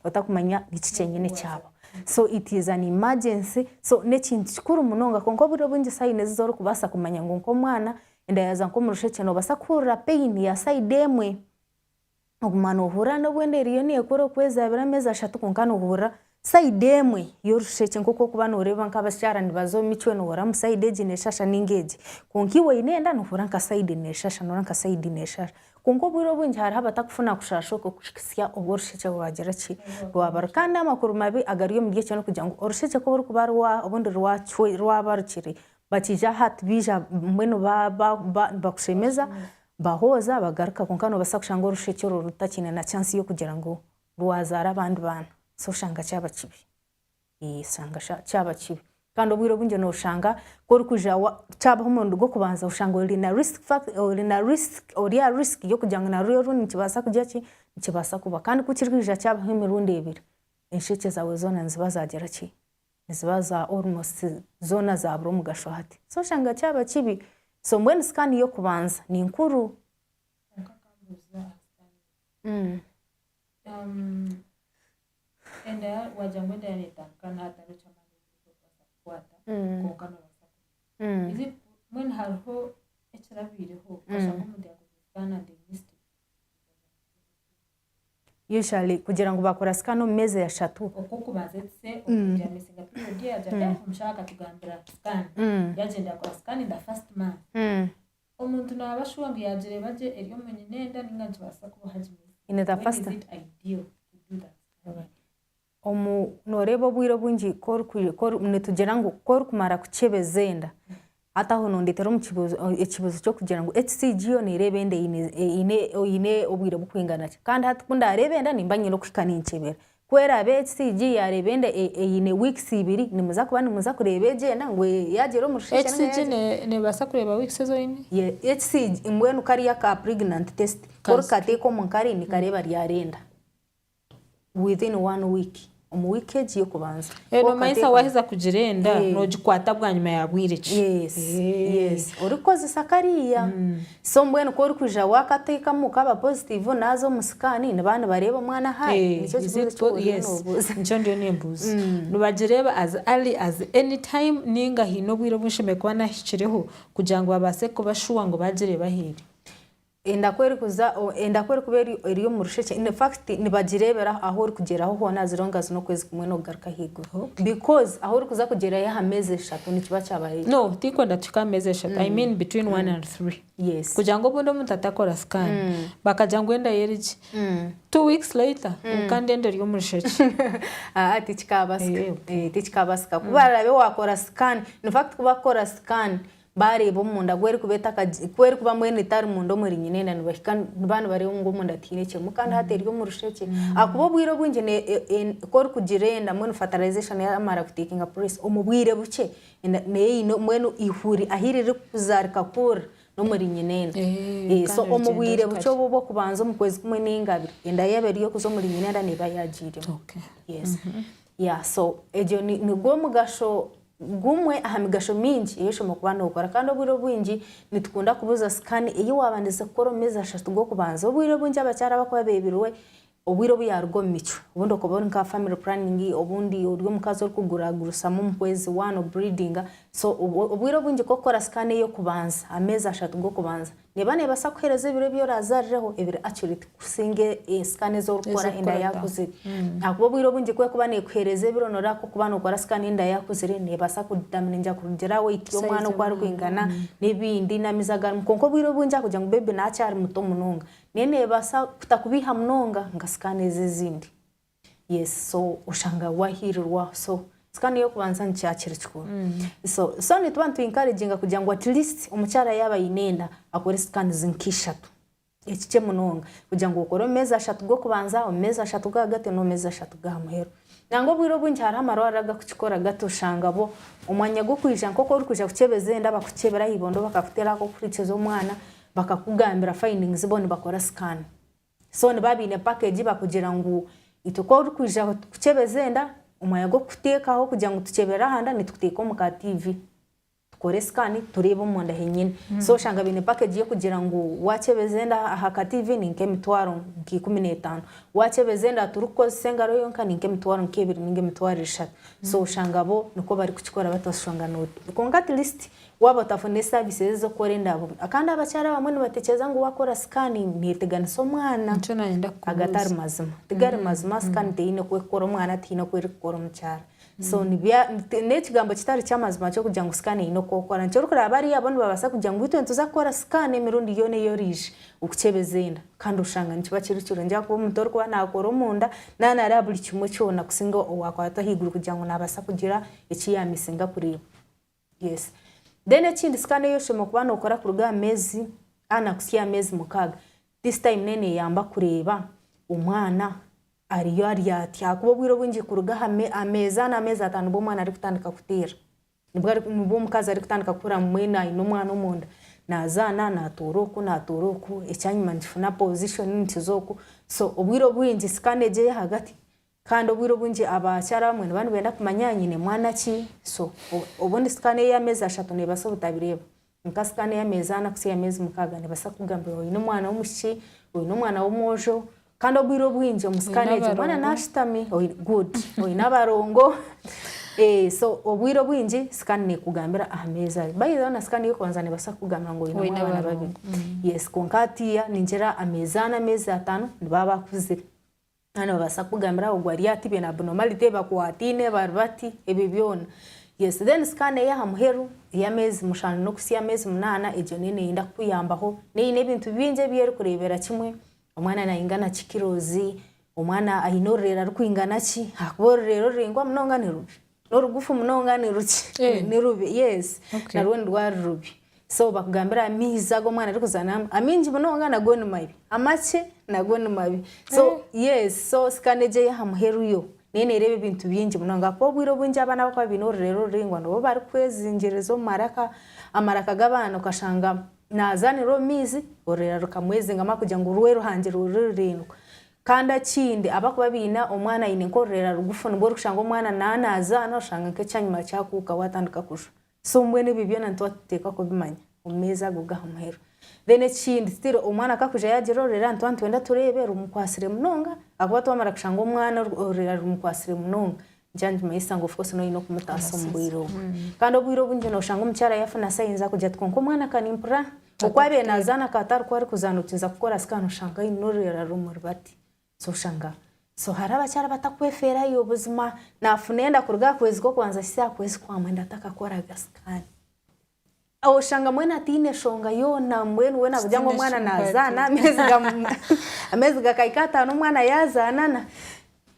Otakumanya niki kyenyine ekyaba. So it is an emergency, so n'ekintu kikuru munonga kwonka obwire obwingi sign ezi orikubaasa kumanya ngu nk'omwana enda yaaza nk'omu rushekye noobaasa kuhurira pain ya side emwe, oguma noohurira n'obu enda eriyo neekura okwezi abiri ameezi ashatu kwonka noohurira side emwe y'orushekye nk'oku orikuba nooreeba nk'abakyara nibaza omu micwe noohurira ngu side egi neeshasha ninga egi. Kwonka iwe oine enda noohurira nka side neeshasha, noohurira nka side neeshasha. Kwonka obwire obwingi hariho abatakufuna kushaasha okwo kuhitsya obu orushekye rwagira ki? Rwabaruka. Kandi amakuru mabi agari omuri ekyo n'okugira ngu orushekye ku rurikuba obundi rwabarukire. Bakiija hati baija mbwenu bakushemeza bahooza bagaruka kwonka noobaasa kushanga orushekye orwo rutakiine na chance y'okugira ngu rwazaara abandi baana. So oshanga kyaba kibi. Oshanga kyaba kibi. Kandi obwire obwingi nooshanga ku orikwija kyabaho omurundi gw'okubanza oshanga ori na risk ori na risk ori aha risk y'okugira ngu na ruriya orundi nikibaasa kugira ki, nikibaasa kuba. Kandi ku kirikwija kyabaho emirundi ebiri, enshekye zaawe zoona niziba zaagira ki, niziba za almost zoona zaabura omugasho hati. So oshanga kyaba kibi. So mbwenu scan y'okubanza ni nkuru. Kwonka kambuuze aha scan Enda wagira ngu enda neetandika nahatariho ky'amaani ekirikubaasa kukwata kwonka noobaasa kugira. Is it mbwenu hariho ekirabaireho okashanga omuntu yaakoze scan and they missed it? Usually kugira ngu baakora scan omu meezi ashatu. Okw'okubanza let's say omuntu yaamisinga period ye yaagira ati omushaho akatugambira scan, yaagyenda yaakora scan in the first month. Omuntu naaba sure ngu yaagireeba gye eri omu nyinenda nainga nikibaasa kuba hagimize. In the When first is it ideal to do that scan? Omu nooreeba obwire obwingi ku ori ku ori nitugira ngu ku orikumara kukyebeza enda, hati aho nondeetera omu kibuuzo ekibuuzo ky'okugira ngu HCG yo neereeba enda eine eine eine obwire burikwingana ki? Kandi hati ku ndaareebe enda nimba nyine okuhika ninkyebera. Ku eraabe HCG yaareeba enda eine weeks ibiri, nimuza kuba nimuza kureeba egyo enda ngu yaagyera omu rushekye HCG neebaasa kureeba weeks ezi oine? HCG mbwenu kariya ka pregnant test ku orikukateeka omu nkari nikareeba ryari enda within one week, omu wiiki egi y'okubanza. Noomanyisa waaheza kugira enda noogikwata bwanyima ya bwire ki? Yes, yes. Orikukozesa kariya. So mbwenu ku orikwija waakateekamu kaaba positive naaza omu scan nibaba nibareeba omwana ahu ari? Nikyo Is kibuuzo it eki po oriyo yes noobuuza. nikyo ndiyo nimbuuza. Nibagireeba as early as any time ninga haine obwire obu nshemereire kuba nahikireho kugira ngu babaase kuba sure ngu baagireeba ahu eri? Enda ku erikuza, enda ku erikuba eri omu rushekye, in fact nibagireebera ahu orikugyeraho hoona as long as n'okwezi kumwe n'okugaruka ahaiguru. Because ahu orikuza kugyerayo aha meezi eshatu nikiba kyabaye. No, tinkwenda tuhike aha meezi eshatu, I mean between one and three. Yes. Kugira ngu obundi omuntu atakora scan, bakagira ngu enda ye eri gye. 2 weeks later, kandi enda eri omu rushekye. Aa tikikaabasika. Tikikaabasika. Ku baraabe waakora scan, in fact ku barikukora scan, Baareeba omunda ku erikuba etakagi ku erikuba mbwenu etari munda omuri nyina enda nibahika nibaba nibareeba ngu omunda tihaine ekirimu kandi hati eri omu rushekye. Ahakuba obwire obwingi ne ku orikugira enda mbwenu fertilization yaamara kutekinga place omu bwire bukye enda neyo eine mbwenu eihuri ahu ririkuza rikakurira n'omuri nyina enda. So Kandi omu rigyenda bwire bukye rikakye. obu obw'okubanza omu kwezi kumwe nainga abiri enda yaaba eri ey'okuza omuri nyina enda neeba yaagiiremu. Yes. Yeah so egyo nigwo mugasho Gumwe aha migasho mingi ei oshemereire kuba nookora. Kandi obwire obwingi nitukunda kubuuza sikaani ei waabandize kukora omu meezi ashatu g'okubanza. Obwire obwingi abakyara abarikuba beebirwe obwire obu yaaruga omu micwe, obundi okaba ori nka family planning, obundi ori omukazi orikuguragurisamu omu kwezi waaba noburidinga. So obwire obwingi ku orikukora sikaani ey'okubanza, ameezi ashatu g'okubanza, neeba neebaasa kukuheereza ebiro ebi oraazaarireho ebiri accurate kusinga sikaani ezi orikukora enda yaakuzire. Ahakuba obwire obwingi ku erikuba neekuheereza ebiro nooreeba ku orikuba nookora sikaani enda yaakuzire neebaasa kuditamininga kurugiirira aha weight y'omwana oku arikwingana n'ebindi n'amaizi agarimu. Kwonka obwire obwingi ahakugira ngu bebi naakyari muto munonga, nayo neebaasa kutakubeiha munonga nka sikaani ezi ezindi. Yes so oshanga wahiirirwaho so scan ey'okubanza nikyo kiri kikuru. So so nituba nitu encouraginga kugira ngu at least omukyara yaaba aine enda akore scans nk'ishatu ekikye munonga kugira ngu okore omu meezi ashatu g'okubanza, omu meezi ashatu g'ahagati n'omu meezi ashatu g'aha muheru. Nangwa obwire obwingi hariho amarwariro agakukikora gati oshanga bo omwanya gw'okwija nk'oku orikwija kukyebeza enda bakukyebera aha ibondo bakakuteera ak'okuhurikiza omwana bakakugambira findings bo nibakora scan. So nibaba baine package bakugira ngu itwe ku orikwija kukyebeza enda, omwanya gw'okukuteekaho kugira ngu tukyebere aha nda nitukuteeka omu ka TV tukore scan tureebe omunda henyine. So oshanga baine package y'okugira ngu wakyebeza enda aha ka TV ni nk'emitwaro nka 15, wakyebeza enda turikukozesa engaro yonka ni nk'emitwaro nk'ebiri ninga emitwaro eshatu. So oshanga bo nikwo barikukikora batashanga kwonka at least Waaba otafunire services ez'okukora endabo. Kandi abakyara abamwe nibatekyereza ngu wakora scan neteganisa omwana. Nikyo nayenda kukubuuza. Agatari mazima. Tigari mazima scan teine oku ekukora omwana tihaine oku erikukora omukyara. So n'ekigambo kitari ky'amazima ky'okugira ngu scan eine oku ekukora. Nikyo orikureeba bariya bo nibabaasa kugira ngu itwe nituza kukora scan emirundi yoona ei oraije okukyebeza enda. Kandi oshanga nikiba kiri kirungi ahakuba omuntu orikuba nakora omunda naaba nareeba buri kimwe kyona kusinga owakwata ahaiguru kugira ngu nabaasa kugira eki yamisinga kureeba. Yes. Then ekindi scan ei oshemereire kuba nokora kuruga aha meezi ana kuhitsya aha meezi mukaaga, this time neyo neyamba kureeba omwana ariyo ari atya ahakuba obwire obwingi kuruga aha meezi ana ameezi ataano nibwo omwana arikutandika kuteera. Nibwo omukazi arikutandika kuhurira ngu mbwenu aine omwana omunda, nazaana natoora oku natoora oku, ekyanyima nikifuna position nikiza oku, so obwire obwingi scan egyo ey'ahagati kandi obwire obwingi abakyara abamwe nibaba nibenda kumanya nyine mwana ki, so obundi scan ey'ameezi ashatu neebaasa obutabireeba, kwonka scan ey'ameezi ana kuhitsya aha meezi mukaaga neebaasa kukugambira oine omwana w'omwishiki, oine omwana w'omwojo, Kandi obwire obwingi omu scan egyo omwana nashutami good oine abarongo so obwire obwingi scan nekugambira aha meezi ayo by the way na scan eyokubanza nebasa kukugambira ngu oinemu abaana babiri yes kwonka hatiya ningira ameezi ana ameezi atano nibaba bakuzire kandi nibabasa kukugambira ogu ari ati biine abnormality bakwataine bari bati ebyo byona yes then scan eyaha muheru ey'ameezi mushanju n'okuhitsya ameezi munaana egyo neyo neyenda kukuyambaho neyo eine ebintu bingi ebi erikureebera kimwe. Omwana naingana ki kilos, omwana aine orureera rurikwingana ki, ahakuba orureera oruraingwa munonga ni rubi, n'orugufu munonga ni ruki, ni rubi, yes, narwo nirwari rubi. So bakugambira amaizi agu omwana arikuzaanamu, amaingi munonga nago ni mabi, amakye nago ni mabi. So yes, so scan egyo ey'aha muheru yo neyo nereeba ebintu bingi munonga ahakuba obwire obwingi abaana abarikuba baine orureera oruraingwa nibo barikwezingiriza omu maraka, amaraka g'abaana okashanga Naazanira omu maizi, orurera rukamwezingamu ahakugira ngu rwe ruhangirwe ruri ruraingwa. Kandi ekindi abakuba baine omwana aine nk'orurera rugufu nibwo orikushanga omwana naaba naazaana oshanga nk'ekyanyima kyakuuka waatandika kujwa. So mbwenu ebyo byona nituba nituteekwa kubimanya omu meezi ago g'aha muheru. Then ekindi still omwana ku arikwija yaagira orurera nituba nitwenda tureebe rumukwatsire munonga ahakuba twamara kushanga omwana orurera rumukwatsire munonga, Nikyo nikimanyisa ngu of course noine okumutaasa omu bwire obwo. Kandi obwire obwingi noshanga omukyara yafuna signs akugira ati kwonka omwana akanimpurira, oku abaire nazaana akaba atarikuba arikuzaana okiza kukora scan oshanga aine orurera rumuri bati. So oshanga so hariho abakyara abatakwefeerayo buzima nafuna enda kuruga aha kwezi kw'okubanza kuhitsya aha kwezi kwa mwenda atakakoraga scan. Oshanga mbwenu ataine nshonga yoona mbwenu we nakugira ngu omwana nazaana ameezi gakahika ataano omwana yazaana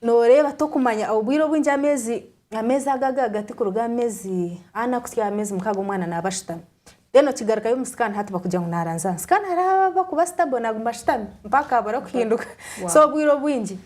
noreeba tokumanya obwire obwingi ameezi ameezi ago agahagati kuruga aha meezi ana kuhitsya aha meezi mukaaga omwana naaba ashutami then okigarukayo omu scan hati bakugira ngu naranzaana scan hariho abakuba stable naguma ashutami mpaka abura kuhinduka so obwire obwingi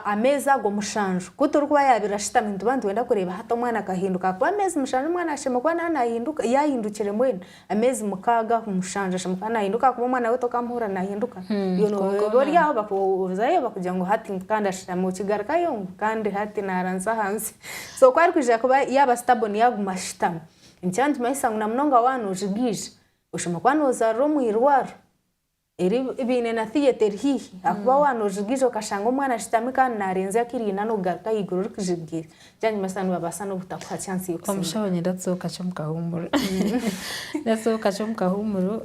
Ameezi ago mushanju ku turikuba yaabaire ashutami nituba nitwenda kureeba hati omwana akahinduka ahakuba ameezi mushanju omwana ashemereire kuba naaba naahinduka yaahindukire mbwenu ameezi mukaaga aho mushanju ashemereire kuba naahinduka ahakuba omwana we tokamuhurira naahinduka. Iwe nooba ori aho ozayo bakugira ngu hati kandi ashutami okigarukayo ngu kandi hati naaranzya ahansi. So ku arikwija kuba yaaba stable yaaguma ashutami nikiba nikimanyisa ngu na munonga waaba noojigaija oshemereire kuba noozaarira omu irwariro. Eri baine na theatre eri haihi ahakuba waaba nojigiija okashanga omwana ashutami kandi naarenzya akiriina n'okugaruka ahaiguru orikujigiija kyanyima nibabaasa n'obutakuha chance y'okusinga. Omushaho niinyenda tuze kakye omu kahuumuro niinyenda tuze kakye omu kahuumuro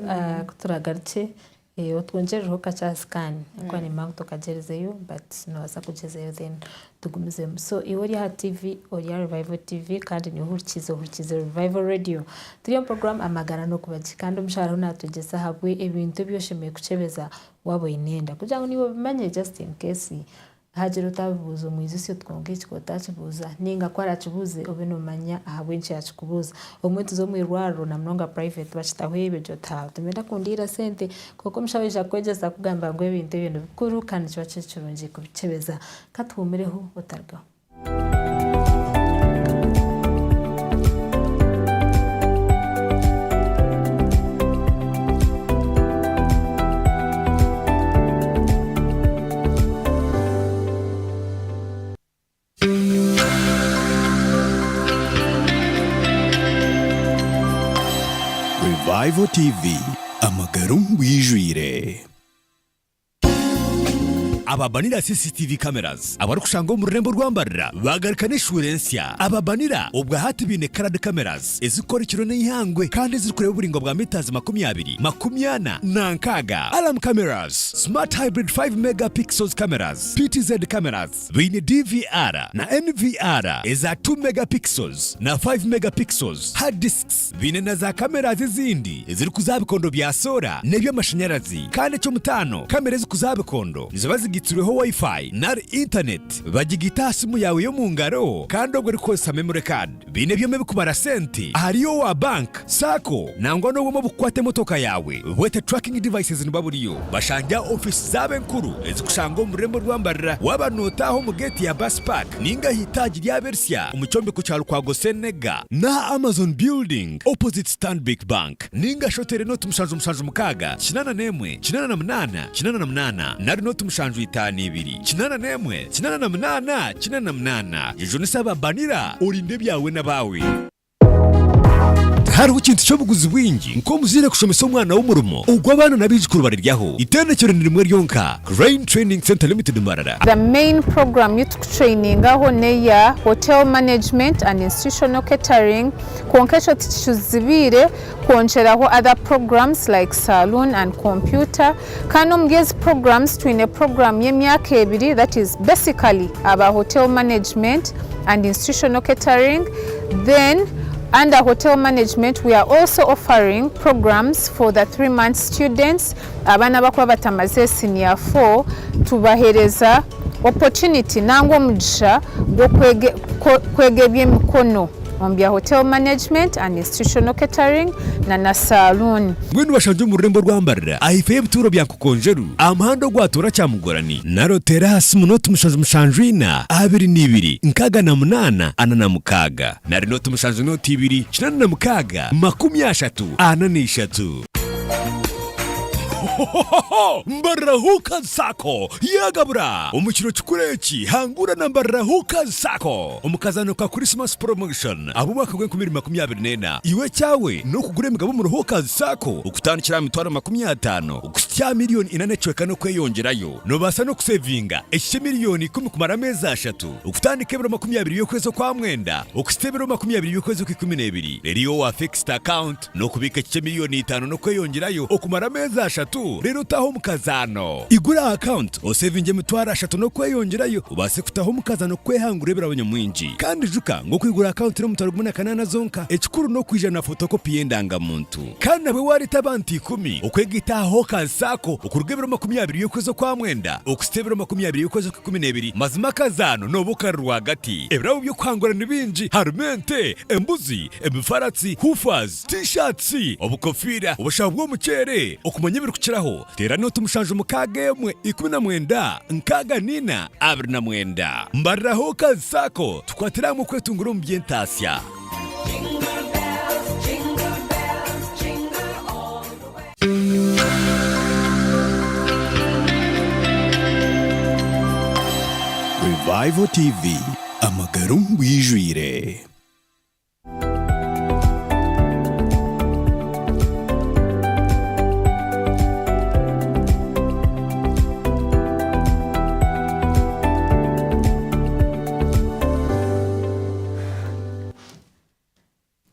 ku turaagarukye otwongyerereho kakye aha scan ahakuba niimanya ngu tokagyerizeyo but noobaasa kugyezayo then tugumizemu. So iwe ori aha TV ori aha Revival TV kandi niiwe ohurikiize ohurikiize Revival Radio. Turi omu puroguraamu Amagara n'Okuba Gye kandi omushaho ariho naatwegyesa ahabwe ebintu ebi oshemereire kukyebeza waaba oine enda kugira ngu naiwe obimanye just in case haagira otaabibuuza omwijutsye oti kwonka eki ku otaakibuuza nainga ku araakibuuze obe noomanya ahabw'enki yaakikubuuza. Obumwe nituza omu irwariro na munonga private bakitaho ebyo ogira oti haa nibenda kundiira sente kwonka omushaho yaija kukwegyesa akugambira ngu ebintu ebyo nibikuru kandi nikiba kiri kirungi kubikyebeza. Ka tuhuumireho otarugaho. Revival TV, amagara omu bwijwire. Aba Banira CCTV cameras abarikushangwa omu rurembo rwa Mbarara baagaruka n'eshuura ensya. Aba Banira obwa hati baine coloured cameras ezirikukora ekiro n'eihangwe kandi ezirikureeba oburaingwa bwa metres 20, 40 na 60. Alarm cameras, smart hybrid 5 mega pixels cameras, PTZ cameras, baine DVR na NVR eza 2 mega pixels na 5 mega pixels, hard disks, Baine na za cameras ezindi ezirikuza aha bikondo bya soora n'eby'amashanyarazi. Kandi eky'omutaano, kamera ezirikuza aha bikondo niziba zigaitswe. ezigitsirweho Wi-Fi nari intaneti bagigita aha simu yaawe y'omu ngaro kandi obwo erikukozesa memory card. Baine ebyoma ebikubara sente ahari owa bank, sacco nangwa n'obwoma obukukwata emotoka yaawe bwete tracking devices nibuba buriyo. Bashangye aha ofiisi zaabo enkuru ezikushangwa omu rurembo rwa Mbarara waaba nootaaha omu geeti ya Bus Park ninga aha itaagi ryabo erisya omu kyombeko kya Lukwago Senega n'aha Amazon Building opposite Stanbic Bank. Ninga shi oteere nooti 776 81 88 88 nari nooti 752 81 88 88. Jejunisa aba Banira orinde ebyawe n'abaawe. Tihariho kintu ky'obuguzi bwingi nk'omuzaire kushomesa omwana we omurimo ogu abaana n'abaijukuru bariryaho. Itendekero ni rimwe ryonka, Crane Training Centre Limited Mbarara. The main program y'itukutrainingaho n'eya Hotel Management and Institutional Catering kwonka ekyo tikituzibiire kwongyeraho other programs like Saloon and Computer kandi omuri ezi programs twine program y'emyaka ebiri that is basically aba Hotel Management and Institutional Catering then under Hotel Management we are also offering programs for the 3 month students abaana abakuba batamaze senior 4 tubahereza opportunity nangwa omugisha gw'okwega eby'emikono omu bya Hotel Management and Institutional Catering na na Saloon. Mbwenu bashangye omu rurembo rwa Mbarara ahaifo y'ebituuro bya Nkokonjeru aha muhanda ogwatoora Kyamugorani nari oteere aha simu nooti 774 22 68 46 nari nooti 7 nooti 2 86 43. Hohohoho! Mbarara Hookers Sacco yaagabura! Omu kiro kikuru eki, hangura na Mbarara Hookers Sacco omu kazaano ka Christmas Promotion ab'omwaka gw'enkumi ibiri 24. Iwe ekyawe n'okugura emigabo omuri Hookers Sacco okutandikira aha mitwaro 50 okuhitsya aha miriyoni ina n'ekicweka n'okweyongyerayo. Noobaasa n'okusevinga ekikye miriyoni ikumi kumara ameezi ashatu okutandika ebiro 20 by'okwezi Okwamwenda okuhitsya ebiro 20 by'okwezi Okw'ikumineebiri. Reero iwe owa Fixed Account, N'okubiika ekikye miriyoni itaano n'okweyongyerayo okumara ameezi ashatu reero otaahe omu kazaano. Igura akawunti oseevingye 30,000 n'okweyongyerayo obaase kutaaha omu kazaano kwehangura ebirabo nyamwingi. Kandi ijuka ngu okwigura akawunti n'omutwaro 18 zonka, ekikuru n'okwija na fotokopi y'endangamuntu. Kandi nabwe waareeta abantu ikumi okwegaita aha Hawkers Sacco okuruga ebiro 20 by'okwezi Okwamwenda okuhitsya ebiro 20 by'okwezi Okwikumineebiri, mazima akazaano nooba okari rwagati. Ebirabo by'okuhangura ni bingi, harimu ente, embuzi, Emifaratsi, hoofers, T-shirts, obukofiira, obushaho bw'omuceere. Okumanya ebirikukiraho, teera nooti 7 6 19 64 29. Mbarira Hawkers Sacco tukwatire hamwe okwetungura omu by'entaasya. Revival TV, amagara omu bwijwire.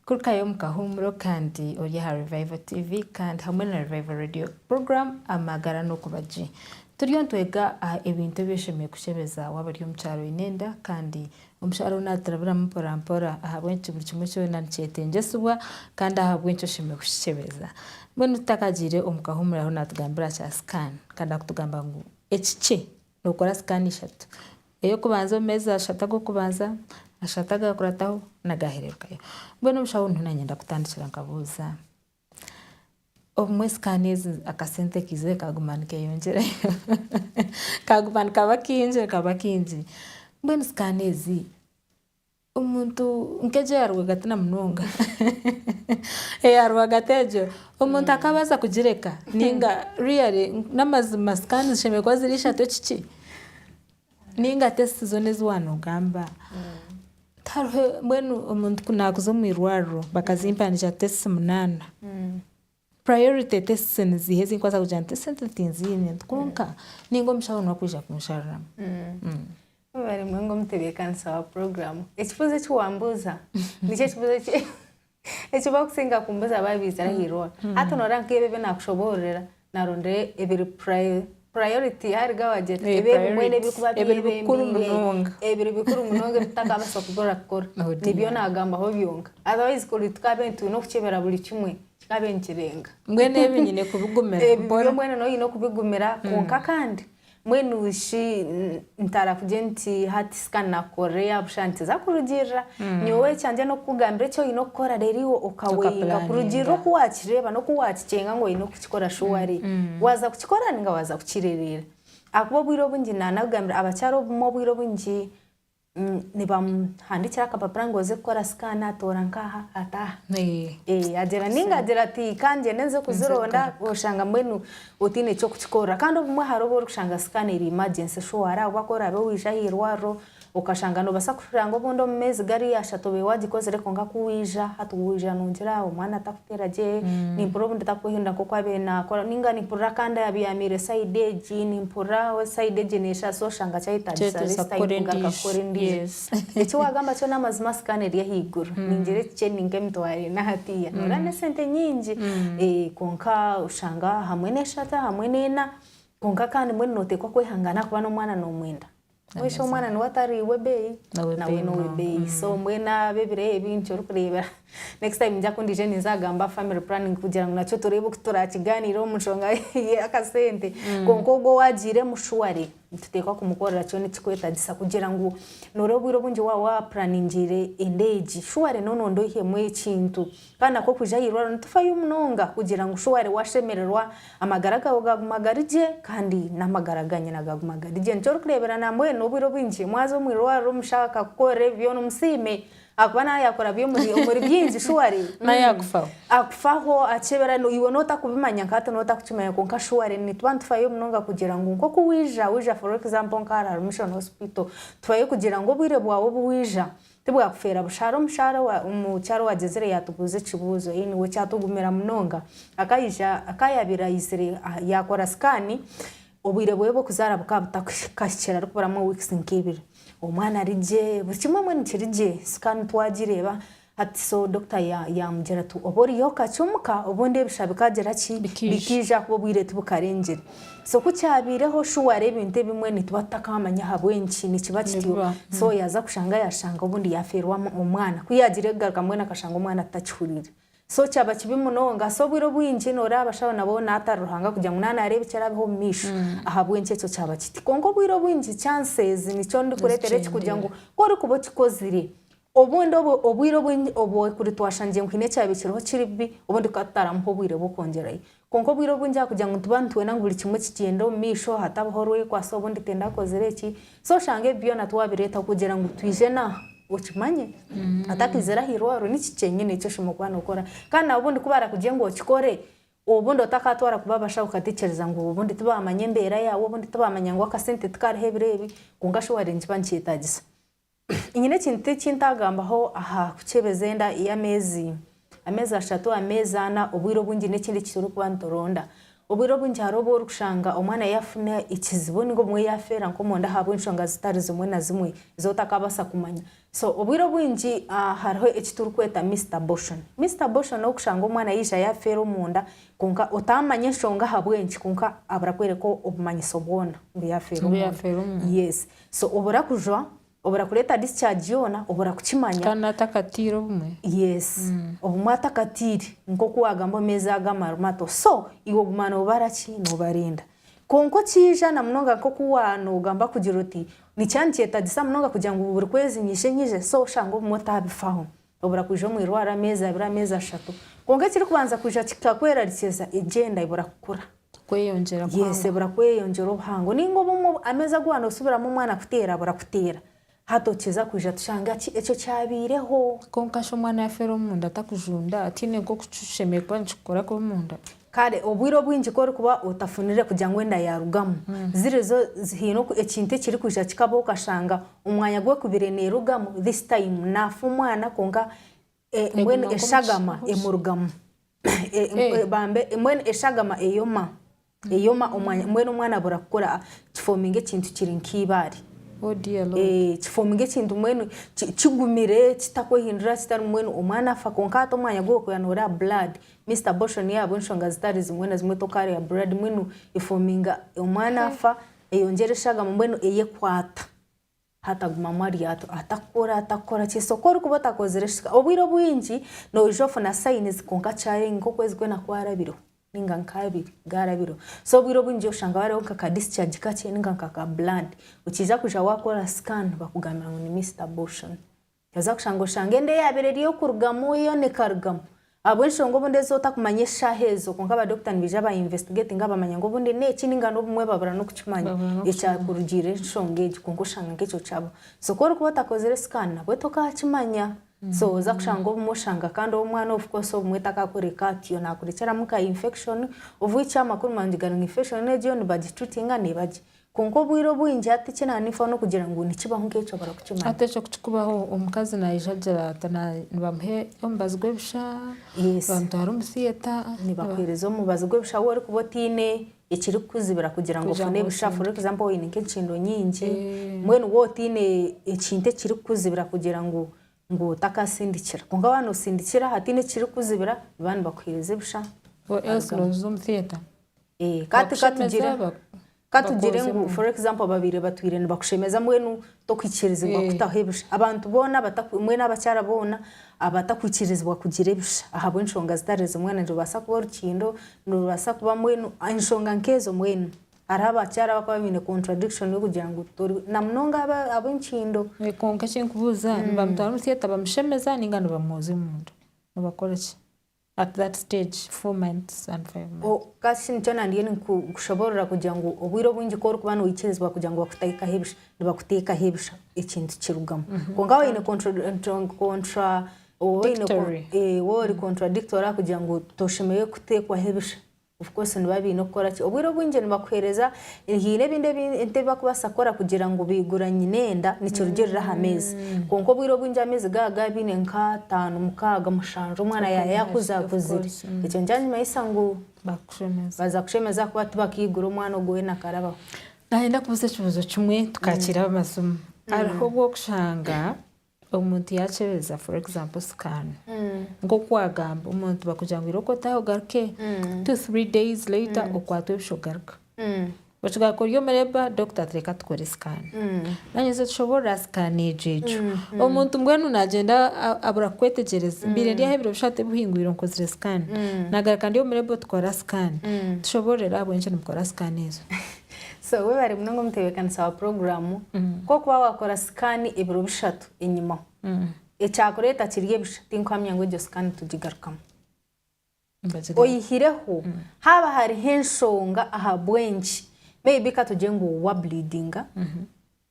Kurukayo omu kahuumuro kandi ori aha Revival TV kandi hamwe na Revival Radio program Amagara n'okuba gye. Turiyo nitwega aha ebintu ebi oshemereire kushebeza waaba ori omu kyaro oine enda kandi Omukyara onu naaturabiramu mporampora ahabw'enki buri kimwe kyona nikyetengyesibwa kandi ahabw'enki oshemereire kukikyebeza. Mbwenu tutakagiire omu kahuumuro ahu naatugambira aha kya sikaani kandi arikutugamba ngu ekikye nookora sikaani ishatu, ey'okubanza omu meezi ashatu ag'okubanza, ashatu agaakurataho n'agaahererukayo. Mbwenu omushaho niho naanye ndakutandikira nkabuuza. Obumwe sikaani ezi akasente kaizire kaguma nikeyongyerayo kaguma nikaba kaingi nikaba kaingi mbwenu sikaani ezi omuntu nk'egyo eya rwagati na munonga eya rwagati egyo omuntu akabaasa kugireka ninga really n'amazima sikaani zishemereire kuba ziri ishatu ekiki? Ninga test zoona ezi waanogamba tihariho mbwenu omuntu ku naakuza omu irwariro bakazimpandiikira test munaana, priority tests niziiha ezi ndikubaasa kugira nti esente tinziine nti kwonka ninga omushaho niwe arikwija kunshariramu. Webare munonga omutebeekanisa wa puroguraamu. Ekibuuzo eki wambuuza nikyo ekibuuzo eki barikusinga kumbuuza baaba baizire aha irwariro. Hati nooreeba nk'ebi ebi naakushoboororera, naarondire ebiri priority hariga wagira Eh, ebi ebimwe priority. n'ebirikuba Ebiri bikuru byebembeire, munonga. ebiri bikuru munonga ebi tutakabaasa kubura kukora Oh nibyo dear. naagambaho byonka. Otherwise kuri tukaabaire twine okukyebera buri kimwe kikaabaire nikirenga. Mbwenu ebi nyine kubigumira Ebi mpora. byo mbwenu noine okubigumira kwonka kandi. Mbwenu shi ntarakugira nti hati scan nakukorera eya busha ntiza kurugiirira. Nyowe ekyangye n'okukugambira eki oine okukora reero iwe okaweyinga kurugiirira oku waakireeba n'oku waakikyenga ngu oine kukikora shuwari. Waaza kukikora ninga waaza kukirereera. Ahakuba obwire obwingi naanakugambira abakyara obumwe obwire obwingi Nibamuhandikira akapapura ngu oze kukora scan atoora nkaha ataaha. Agira ninga agira ati ka ngyende nze kuzironda oshanga mbwenu otaine ky'okukikorera. Kandi obumwe hariho obu orikushanga scan eri emergency sure ahabw'okuba ku oraabe waija aha irwariro okashanga noobaasa kushanga obundi omu meezi gariya ashatu obaire waagikozire kwonka ku waija hati waija noogira omwana takuteera gye, nimpurira obundi takwehindura nk'oku abaire naakora ninga nimpurira kandi abyamiire sayidi egi, nimpurira sayidi egi neeshasa oshanga kyayetagisa Kyetagisa this time kukora kugaruka endiijo. kukora endiijo. Yes. Eki waagamba kyo n'amazima scan eri ahaiguru. Ningira ekikye ni nk'emitwaro ena hatiiya. Noreeba n'esente nyingi. Kwonka oshanga hamwe n'eshatu hamwe n'ena kwonka kandi mbwenu nooteekwa kwehangana ahakuba n'omwana noomwenda. Mbwenu shi omwana niwe atari w'ebeeyi? Nawe Nawe n'ow'ebeeyi. So mbwenu ab'ebiro ebi nikyo orikureebera next time ningya ku ndiije ninza kugamba aha family planning kugira ngu nakyo tureebe oku turaakigaaniire omu nshonga y'akasente. Kwonka ogwo owaagiiremu surely nituteekwa kumukorera kyona ekikwetagisa kugira ngu nooreeba obwire obwingi waaba waapuraningiire enda egi, surely n'ononda oihemu ekintu. Kandi nakwo kwija aha irwariro nitufayo munonga kugira ngu shuware washemererwa, amagara gaawe gaaguma gari gye kandi n'amagara ga nyina gaaguma gari gye. Nikyo orikureebera nambwenu obwire obwingi mwaza omu irwariro omushaho akakukorera ebi byona omusiime ahakuba naaba yaakora omuri bingi shuware Nawe akufaho. Akufaho akyebera iwe nootakubimanya nka hati nootakukimanya kwonka shuware nituba nitufayo munonga kugira ngu nk'oku waija, waija for example nka ahari Mission Hospital, tufayo kugira ngu obwire bwawe obu waija Tibwakufeera busha. Hariho omushaara omukyara owagyezire yaatubuuza ekibuuzo, anyway kyatugumira munonga. Akaija, akayabaire aizire yaakora scan, obwire bwe bw'okuzaara bukaba butakahikire harikuburamu weeks nk'ibiri. Omwana ari gye, buri kimwe mbwenu kiri gye, scan twagireeba, hati so doctor yaamugira ati oba oriyo kakye omuka obundi ebisha bikagira ki, bikaija ahakuba obwire tibukarengire. So ku kyabaireho shuware ebintu ebimwe nituba tutakamanya ahabw'enki nikiba kityo. So yaaza kushanga yaashanga obundi yaafeerwa omwana. Ku yaagiire kugaruka mbwenu akashanga omwana atakihuriire. So kyaba kibi munonga. So obwire obwingi nooreeba abashaho nabo naatari Ruhanga kugira ngu naaba naareeba ekiraabeho omu maisho ahabw'enki ekyo kyaba kiti. Kwonka obwire obwingi chances nikyo ndikureetera eki kugira ngu ku orikuba okikozire Obundi obu obwire obwingi obu kuri twashangire ngu haine ekyabaire kiriho kiri bibi, obundi tukaba tutaramuha obwire bw'okwongyerayo. Kwonka obwire obwingi aha kugira ngu nituba nitwenda ngu buri kimwe kigyende omu maisho hatabaho orwekwatso obundi tindakozire eki, so oshanga ebi byona twabireetaho kugira ngu twije na okimanye otakaizire aha irwariro niki kyenyine eki oshemereire kuba nookora. Kandi nabwo obundi ku barakugire ngu okikore, obundi otakaatwara kuba abashaho okatekyereza ngu obundi tibaamanya embeera yaawe, obundi tibaamanya ngu akasente tikariho ebiro ebi, kwonka shi wareeba nikiba nikyetaagisa. Nyine ekintu eki ntagambaho aha kukyebeza enda y'ameezi ameezi ashatu, ameezi ana, obwire obwingi n'ekindi eki turikuba nituronda. Obwire obwingi hariho obu orikushanga omwana yaafuna ekizibu ninga obumwe yaafeera nk'omunda ahabw'enshonga zitari zimwe na zimwe ezi otakabaasa kumanya. So obwire obwingi hariho eki turikweta missed abortion. Missed abortion n'okushanga omwana yaija yaafeera omunda kwonka otaamanya enshonga ahabw'enki kwonka abura kworeka obumanyiso bwona ngu yaafeera omunda. Yes. So obura kujwa, obura kureeta discharge yoona, obura kukimanya. Kandi atakatiire obumwe. Yes. Obumwe atakatiire nk'oku waagamba omu meezi ago amarumato. So iwe oguma noobara ki? Noobarinda. Kwonka okiija na munonga nk'oku waanoogamba kugira oti nikiba nikyetagisa munonga kugira ngu buri kwezi nyije nyije, so oshanga obumwe otaabifaho. Obura kwija omu irwariro ameezi abiri, ameezi ashatu. Kwonka ekirikubanza kwija kikakwerarikiriza, egyo enda ebura kukura. Kweyongyera kuhango. Yes, ebura kweyongyera obuhango. Ninga obumwe ameezi agu wanosubiramu omwana kuteera abura kuteera. Hati okiza kwija tushanga ki ekyo kyabaireho. Kwonka shi omwana yafeera omunda atakujunda tihaine nk'oku kishemereire kuba nikikukora kubi omunda? Kare obwire obwingi ku orikuba otafunire kugira ngu enda yarugamu, ziri zo haine ekintu ekirikwija kikabaho okashanga omwanya ogu ekubire nerugamu this time nafa omwana kwonka Mbwenu eshagama emurugamu. Bambe mbwenu eshagama eyoma, eyoma omwanya mbwenu omwana abura kukura kifominga ekintu kiri nk'eibaare. Oh dear Lord. Kifominga ekintu mbwenu kigumire kitakwehindura kitari mbwenu omwana afa kwonka hati omwanya ogu orikureeba nooreeba blood, missed abortion yaaba enshonga zitari zimwe na zimwe tokaareeba blood mbwenu efominga omwana afa eyongyera eshagama mbwenu eyekwata. Hatagumamu ari atakukora atakukora ki so ku orikuba otakozire obwire obwingi noija ofuna signs kwonka kyarenga nk'okwezi kwena kwarabireho. ninga nk'abiri gaarabireho. So obwire obwingi oshanga hariho nka ka discharge kakye ninga nka ka blood. Okiija kwija waakora scan bakugambira ngu ni missed abortion. Oza kushanga oshange enda eyaabaire eri ey'okurugamu yoona ekarugamu. Ahabw'enshonga obundi ezi otakumanya eshaaha ezo kwonka ba doctor nibaija ba investigatinga bamanya ngu obundi n'eki ninga n'obumwe babura n'okukimanya ekyakurugiirira enshonga egyo kwonka oshanga nk'ekyo kyabaho. So ku orikuba otakozire scan nabwe tokaakimanya. So oza kushanga obumwe oshanga kandi omwana of course obumwe takakureka atyo nakurekyeramu ka infection of which amakuru marungi gari ngu infection egyo nibagitreatinga neeba gye. Kwonka obwire obwingi hati eki naninfaho n'okugira ngu nikibaho nk'ekyo barakukimanya. Hati ekyo kukikubaho omukazi naija agira ata nibamuha omubazi gw'ebisha, Yes. bamutwara omu theatre. Nibakuheereza omubazi gw'ebisha waaba orikuba otaine ekirikukuzibira kugira ngu Kugira ofune ngu ebisha for osinde. example oine nk'enkindo nyingi, mbwenu waaba otaine ekintu ekirikukuzibira kugira ngu ngu otakasindikira. Kwonka waaba noosindikira hataine ekirikukuzibira nibaba nibakuheereza ebisha. Or else nooza omu theatre. Ka tugire Bakushemeza, Ka tugire ngu bakwozemu. for example babaire batwire nibakushemeza mbwenu tokwikirizibwa kutaho ebisha. Abantu boona mbwenu abakyara boona abatakwikirizibwa kugira ebisha ahabw'enshonga zitari zimwe nirubaasa kuba orukindo, nirubaasa kuba mbwenu enshonga nk'ezo mbwenu. Hariho abakyara abakuba baine contradiction y'okugira ngu tori namunonga ab'enkindo. Kwonka eki ndikubuuza nibamutwara omu theatre bamushemeza ninga nibamwozya omunda? Nibakora ki? At that stage, 4 months and 5 months. Kasi nikyo nandiyo ninkushoboorora kugira ngu obwire obwingi ku orikuba noikirizibwa kugira ngu bakuteekaho ebisha, nibakuteekaho ebisha ekintu kirugamu. Kwonka waaba oine contra, Dictory. waaba ori contradictory kugira ngu toshemereire kuteekwaho ebisha, of course niba biine okukora ki? Obwire obwingi nibakuheereza, haine ebindi ebintu ebi barikubaasa kukora kugira ngu baigura nyina enda nikirugiirira aha meezi. Kwonka obwire obwingi ameezi gaaba gaaba nk'ataano, mukaaga, mushanju omwana yaaba yaakuza akuzire. Ekyo nikyanyimanyisa ngu Bakushemeza. baza kushemeza ahakuba tibakiigura omwana ogwo weena akarabaho. Nayenda kubuuza ekibuuzo kimwe tukakiira amasimu. Hariho obu okushanga omuntu yakyebeza for example scan nk'oku wagamba omuntu bakugira ngu irooko otaahe ogaruke 2, 3 days later okwatwe ebisha ogaruka. Okigaruka ori omu labour doctor ati reka tukore scan. Nanye tushoboorora scan egyo egyo. Omuntu mbwenu nagyenda abura kukwetegyereza. Mbiire ndi aha ebiro bishatu ebihingwire nkozire scan. Nagaruka ndi omu labour tukora scan. Tushoboorore ahabw'enki nimukora scan ezo. So webare munonga omutebeekanisa wa puroguraamu. Ku orikuba waakora scan ebiro 3 enyimaho, ekyakureeta kiri ebisha, tinkuhamya ngu egyo scan tugigarukamu. Oyihireho haaba hariho enshonga ahabw'enki, maybe katugire ngu wableedinga,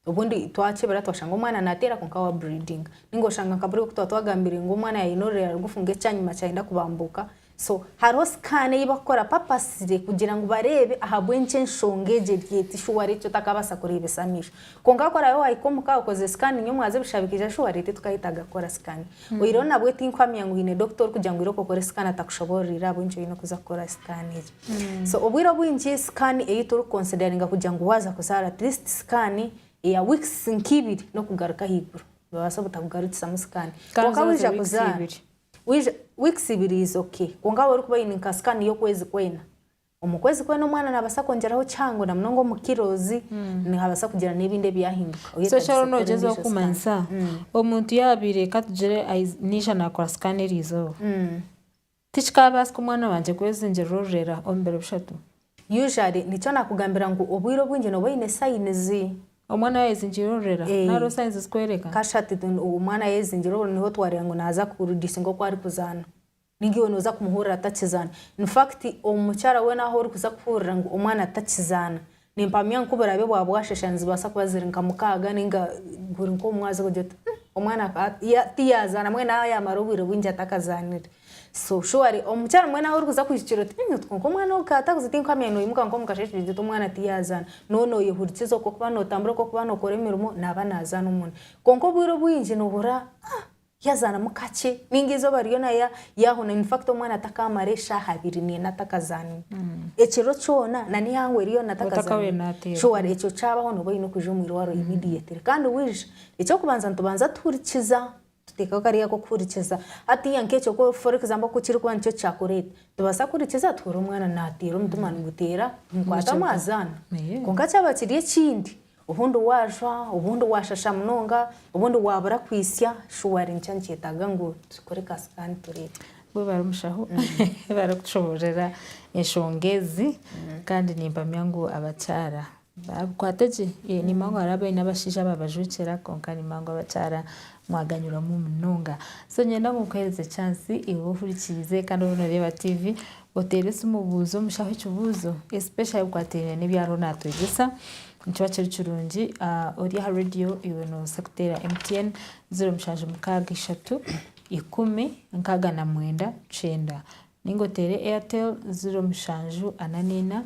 obundi twakyebera twashanga omwana naateera kwonka wableedinga. Ninga oshanga nka buriya oku twaba twagambire ngu omwana yaine orurera rugufu ngu ekyanyima kyayenda kubambuuka. So hariho scan ei barikukora purposely kugira ngu bareebe ahabw'enki enshonga egyo eri eti shuwari eki otakabaasa kureebesa amaisho. Kwonka ku oraabe waahika omuka okozire scan nyomwaza ebisha bikaija shuwari titukayetaaga kukora scan. Oyihireho nabwe tinkuhamya ngu haine doctor orikugira ngu irooko okore scan atakushoboororire ahabw'enki oine kuza kukora scan egyo. So obwire obwingi scan ei turikuconsideringa kugira ngu waaza kuzaara at least scan eya weeks nk'ibiri n'okugaruka ahaiguru. Nibabaasa obutakugarukisamu scan. Kandi Kwonka zaaza waija weeks kuzaara, ibiri. waija weeks ibiri is okay. Kwonka waaba orikuba oine nka scan y'okwezi kwena, omu kwezi kwena omwana naabaasa kwongyeraho kihango na munonga omu kilos, nihabaasa kugira n'ebindi ebyahinduka. So Oyetagisa eki oriho kukora noogyezaho endiijo scan. kumanyisa, omuntu yaabaire katugire naija naakora scan eriizooba, tikikaabaasika omwana wangye kwezingirira orurera omu biro 3? Usually nikyo naakugambira ngu obwire obwingi nooba oine signs. Omwana yaayezingirira orurera, hariho signs zikworeka? Kashatu omwana yaayezingirira orurera niho twareeba ngu naaza kureducinga oku arikuzaana. Ninga iwe nooza kumuhurira atakizaana. In fact omukyara weena ahu orikuza kuhurira ngu omwana atakizaana, nimpamya ngu ku buraabe bwaba bwashesha nizibaasa kuba ziri nka mukaaga ninga guri nk'omumwazi ogira oti omwana tiyazaana mbwenu naaba yaamara obwire bwingi atakazaanire. So surely omukyara mbwenu ahu orikuza kuhikira oti kwonka omwana ogu kaatakuza tinkuhamya noimuka nk'omu kasheeshe ogira oti omwana tiyazaana. Nooba nooyehurikiza okwo okuba nootambura okwo okuba nookora emirimo naaba naazaana omunda. Kwonka obwire obwingi noohurira yazaanamu kakye ninga eizooba ryona yaahuna in fact omwana atakaamara eshaaha abiri n'ena atakazaanire. Ekiro kyona na n'eihangwe ryona Otakabaire atakazaanire. naateera. Surely ekyo kyabaho nooba oine kwija omu irwariro immediately. Kandi waija, eky'okubanza nitubanza tuhurikiza, tuteekaho kariya ak'okuhurikiza. Hatiiya nk'ekyo ku for example ku kirikuba nikyo kyakureeta, nitubaasa kuhurikiza tuhurire omwana naateera omutima niguteera, tumukwate amwazaana. Kwonka kyaba kiri ekindi, obundi waajwa, obundi waashasha munonga, obundi waabura kwitsya, surely nikyo nikyetaaga ngu tukore ka scan tureebe. Webare omushaho webare kutushoboororera enshonga ezi kandi nimpamya ngu abakyara babikwate gye. Nimanya ngu hariho abaine abashaija ababajwekyera kwonka nimanya ngu abakyara mwaganyirwamu munonga. So niinyenda ngu nkuheereze chance iwe ohurikiize kandi oriyo nooreeba TV oteere esimu obuuze omushaho ekibuuzo especially ebikwatiraine n'ebi ariho naatwegyesa nikiba kiri kirungi. Ori aha rediyo iwe noobaasa kuteera MTN 0763 1069 9 nainga oteere Airtel 0744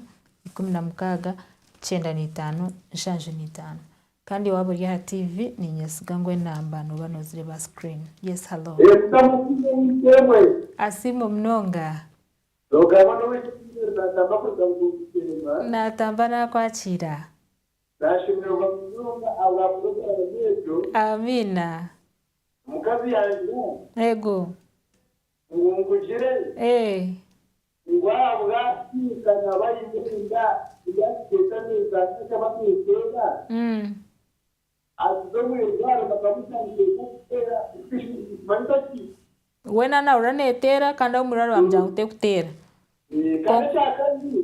16 95 75. Kandi waaba ori aha TV niinyesiga ngu enamba nooba noozireeba aha screen. Yes hallo. Asiimwe munonga. Naatamba naakwakiira. Amiina. Omukazi yangira. Ego. Ngu nkugire. Ee. Ngu ahabwa kiika naba aine enda eyakiteeka ameezi ana akaba neteera. Agize omu irwaro bakamushanga etakuteera nikimanyisa ki? Weena nahurira neteera kandi ab'omu irwaro bamugira ngu tekuteera. Kandi ekyakabiri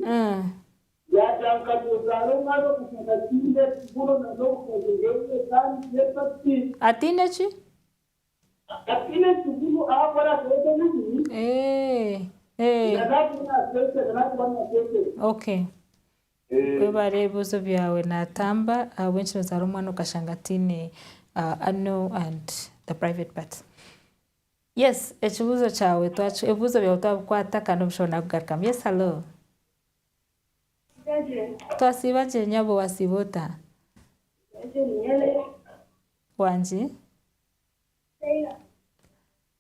yagira ngu kanezaara omwana okashanga ataine kibuno na n'obukazi bweye kandi netasiti. Ataine ki? Ataine kibuno ahabw'okuba nateeka ebibi. Na nakuba nateekera nakuba nateekera. Okay. Webare ebibuuzo byawe Natamba ahabw'enki nozaara omwana okashanga ataine anal and the private part. Yes ekibuuzo kyawe ebibuuzo byawe twabikwata kandi omushaho nakugarukamu. Yes hallo. Twasiiba gye nyabo wasiiba ota? Wangi?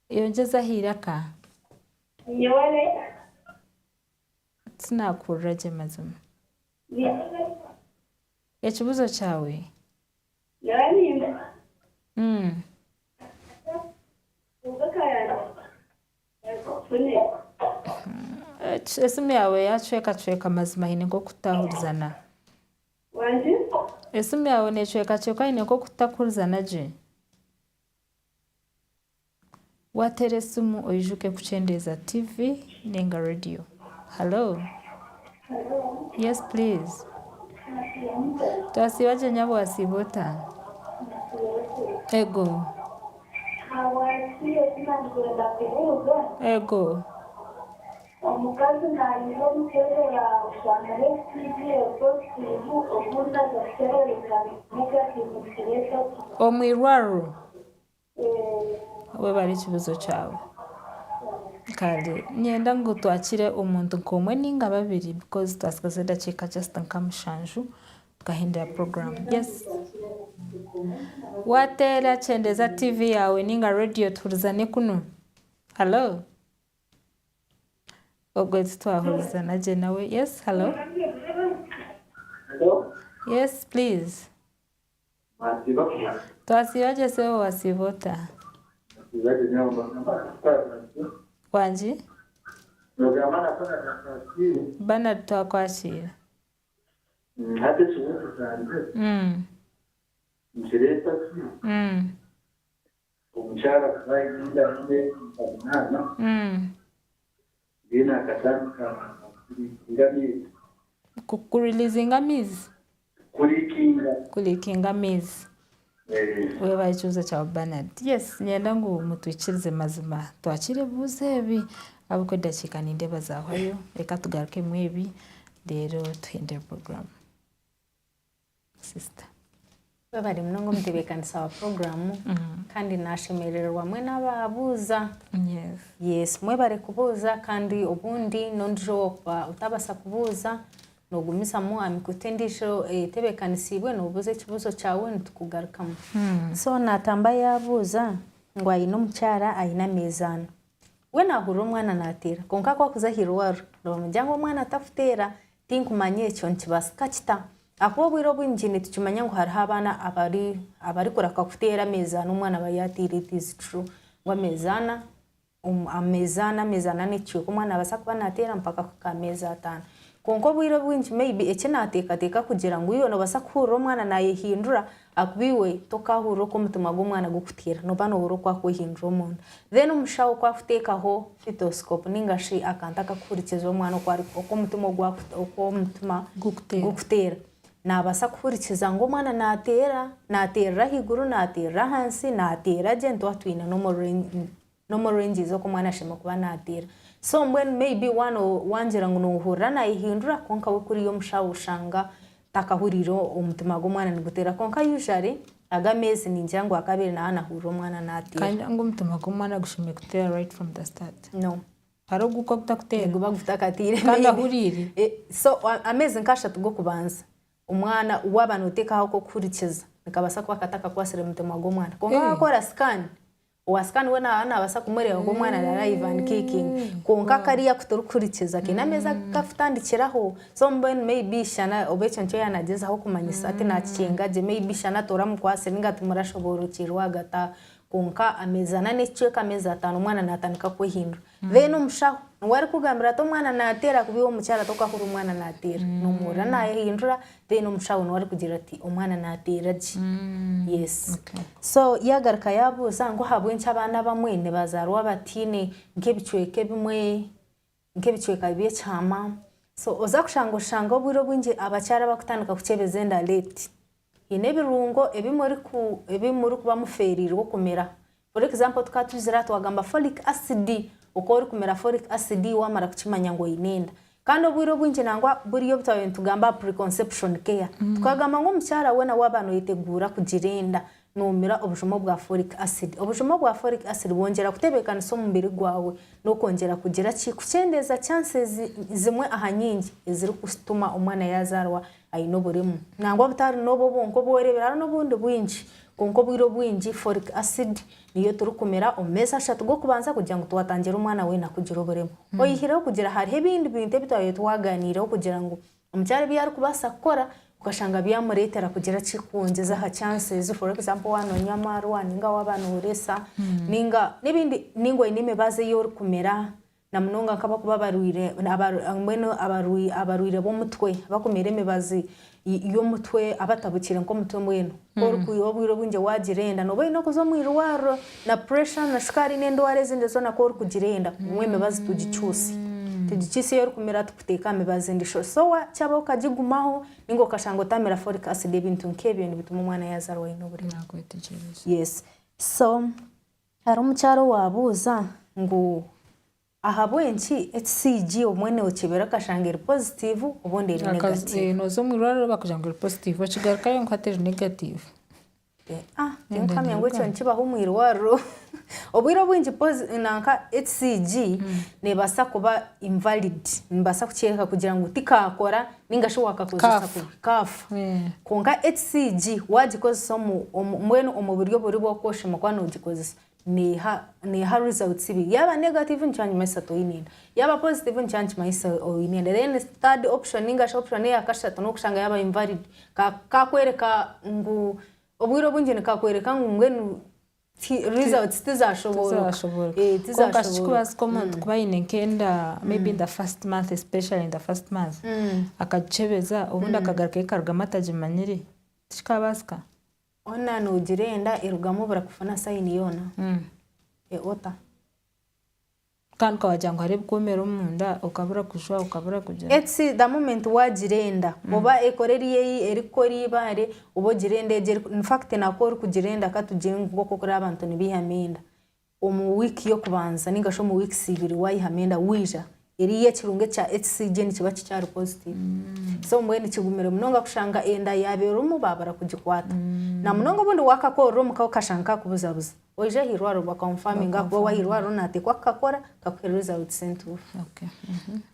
Yongyeza aha iraka. Tinakuhurira gye mazima. Ekibuzo kyawe? Esimu yaawe yacwekacweka mazima haine nk'okutahurizana. Esimu yaawe necwekacweka haine nk'okutakuhurizana gye. Wateera esimu oijuke kukyendeeza TV ninga radio. Hallo. Yes please. Twasiiba gye nyabo wasiiba ota? Ego. Ego. Omukazi nayija omukyebera oshanga HPV eri positive obundi aza kukyebera negative nikireeta ki? Omu irwariro? Webare ekibuzo kyawe. Kare niinyenda ngu twakire omuntu nk'omwe ninga babiri because twasigaza edakiika just nka mushanju tukahindura program. Yes. Wateera kyendeeza TV yaawe ninga radio tuhurizane kunu. Hallo. Ogwe titwahurizana gye nawe. Yes, hallo. Yes, please. Mwasiiba kuba? Twasiiba gye sebo wasiiba ota? Nasiiba gye nyowe mbagamba nka Wangi? Nogamba na Bernard Akwasiire. Bernard twakwakiira. Hati ekibuuzo kyangye nikireeta ki omukyara kuba aine enda y'ameezi nka munaana then akatandika kuriikinga amaizi? Kurilizinga amaizi? Kuriikinga. Kuriikinga amaizi. Webare ekibuuzo kyawe Bernard. Yes, niinyenda ngu mutwikirize mazima twakire ebibuuzo ebi ahabw'okuba edakiika nindeeba zaahwayo. Reka tugarukemu ebi reero tuhindure puroguraamu. Sister. Webare munonga omutebeekanisa wa puroguraamu kandi naashemererwa mwena abaabuuza. Yes. Yes, mwebare kubuuza kandi obundi n'ondiijo waakuba otabaasa kubuuza noogumizamu aha mikutu endiijo etebeekanisiibwe noobuuza ekibuuzo kyawe nitukugarukamu. So naatamba yaabuuza ngu aine omukyara aine ameezi ana. We naahurira omwana naateera kwonka ku akuza aha irwariro nibamugira ngu omwana takuteera Tinkumanya ekyo nikibaasika kita? Ahakuba obwire obwingi nitukimanya ngu hariho abaana abari abarikurahuka kuteera ameezi ana omwana aba yaateire it is true ngu ameezi ana ameezi ana ameezi ana n'ekicweka omwana naabaasa kuba naateera mpaka kuhika aha meezi ataano. Kwonka obwire obwingi maybe eki naateekateeka kugira ngu iwe noobaasa kuhurira omwana naayehindura ahakuba iwe tokaahurira oku omutima gw'omwana gurikuteera, nooba noohurira oku arikwehindura omunda. Then omushaho ku arikuteekaho fetoscope nainga shi akantu akarikuhurikiza omwana oku ari oku omutima ogu oku omutima gurikuteera, naabaasa kuhurikiza ngu omwana naateera, naateerera ahaiguru, naateerera ahansi, naateera gye, nituba twine n'omu ranges oku omwana ashemereire kuba naateera. So mbwenu maybe waaba wangira ngu noohurira naayehindura kwonka we kuriya omushaho oshanga takahuriire omutima gw'omwana niguteera kwonka usually aga ameezi ningira ngu akaabaire naaba naahurira omwana naateera. Kandi ngu omutima gw'omwana gushemereire kuteera right from the start. No. Hariho ogukuba gutakuteera? Niguba gutakatiire. Kandi ahuriire? So ameezi nk'ashatu g'okubanza Omwana waaba nooteekaho ak'okuhurikiza, nikabaasa kuba katakakwatsire mutima gw'omwana. Kwonka waakora scan, owa scan we naaba naabaasa kumureeba ngu omwana ari alive and kicking. Kwonka kariya aku turikuhurikiza kaine ameezi agu kakutandikiraho. So mbwenu maybe shana oba ekyo nikyo yaanagyezaho kumanyisa ati naakikyenga gye, maybe shana toramukwasire nainga timurashoboorokyerwa ahagati aho. Kwonka ameezi ana n'ekicweka ameezi ataano omwana naatandika kwehindura. Then omushaho niwe arikugambira ati omwana nateera ahakuba iwe omukyara tokahurira omwana nateera. Nomuhurira nayehindura then omushaho niwe arikugira ati omwana nateera gye. Yes. So yagaruka yabuuza ngu ahabw'enki abaana abamwe nibazaarwa bataine nk'ebicweka ebimwe, nk'ebicweka by'ekyama. So oza kushanga oshanga obwire obwingi abakyara abakutandika kukyebeza enda late. Haine ebirungo ebi murikuba mufeereirwe okumira. For example tukaba tuzire aha twagamba folic acid, oku orikumira folic acid waamara kukimanya ngu oine enda. Kandi obwire obwingi nangwa buriya obu twabaire nitugamba aha preconception care, tukagamba ngu omukyara weena waaba noyeteguura kugira enda, noomira obujuma obwa folic acid. Obujuma obwa folic acid bwongyera kutebeekanisa omubiri gwawe n'okwongyera kugira ki? Kukyendeeza chances zimwe aha nyingi ezirikutuma omwana yaazaarwa aine oburemu. Nangwa butari n'obwo bwonka obu oreebire hariho n'obundi bwingi kwonka obwire obwingi folic acid niyo turikumira omu meezi ashatu g'okubanza kugira ngu twatangira omwana weena kugira oburemu. Oyihireho kugira hariho ebindi bintu ebi twabaire twaganiireho kugira ngu omukyara ebi arikubaasa kukora okashanga byamureetera kugira ki kwongyeza aha chances for example waaba noonywa amaarwa ninga waaba nooreesa ninga n'ebindi ninga oine emibazi ei orikumira Na munonga nk'abarikuba barwaire mbwenu abarwaire b'omutwe abakumira emibazi y'omutwe abatabukire nk'omutwe mbwenu ku orikwiha obwire obwingi waagira enda nooba oine kuza omu irwariro na puresha na shukaari n'endwara ezindi zoona ku orikugira enda obumwe emibazi tugikyusya tugikyusya ei orikumira tukuteeka aha mibazi endiijo so kyabaho okagigumaho ninga okashanga otamira folic acid ebintu nk'ebyo nibituma omwana yaazaarwa aine oburema. Yes so Hariho omukyara owaabuuza ngu ahabw'enki HCG obumwe nookyebera okashanga eri positive obundi eri negative. Nooza omu irwariro bakugira ngu eri positive okigarukayo ngu hati eri negative. Tinkuhamya ngu ekyo nikibaho omu irwariro. Obwire obwingi nanka HCG neebaasa kuba invalid, nibaasa kukyoreka kugira ngu tikaakora ninga shi waakakozesa kubi kaafa. Kwonka HCG waagikozesa omu mbwenu omu buryo buri bw'oku oshemereire kuba noogikozesa, neeha neeha results ibiri. Yaaba negative nikiba nikimanyisa toine enda, yaaba positive nikiba nikimanyisa oine enda. Then third option ninga shi option eya kashatu n'okushanga yaaba invalid, kakworeka ngu obwire obwingi nikakworeka ngu mbwenu results tizashobooroka. Tizashobooroka. Kwonka shi kikubaasika omuntu kuba aine nk'enda maybe in the first month especially in the first month akagikyebeza obundi akagarukayo ekarugamu atagimanyire tikikabaasika? Hoona noogira enda erugamu obura kufuna sayini yoona? Ota? Kandi wagira ngu hariho ebikwomera omunda okabura kujwa okabura kugira. Ets the moment wagira enda oba ekora eri ei erikukora eibaare oba ogira enda egyo eri in fact naku orikugira enda katugire ngu nk'oku orikureeba abantu nibaihamu enda omu wiiki y'okubanza ninga shi omu weeks ibiri waihamu enda waija eriyo ekirungo ekya HCG nikiba kikyari positive so mbwenu kigumire munonga kushanga enda yaaba erimu baabura kugikwata na munonga obundi waakakorera omuka okashanga kakubuzabuza. Oije aha irwariro ba confirminge ahakuba owa irwariro natekwa kukakora kakuhe results entuufu.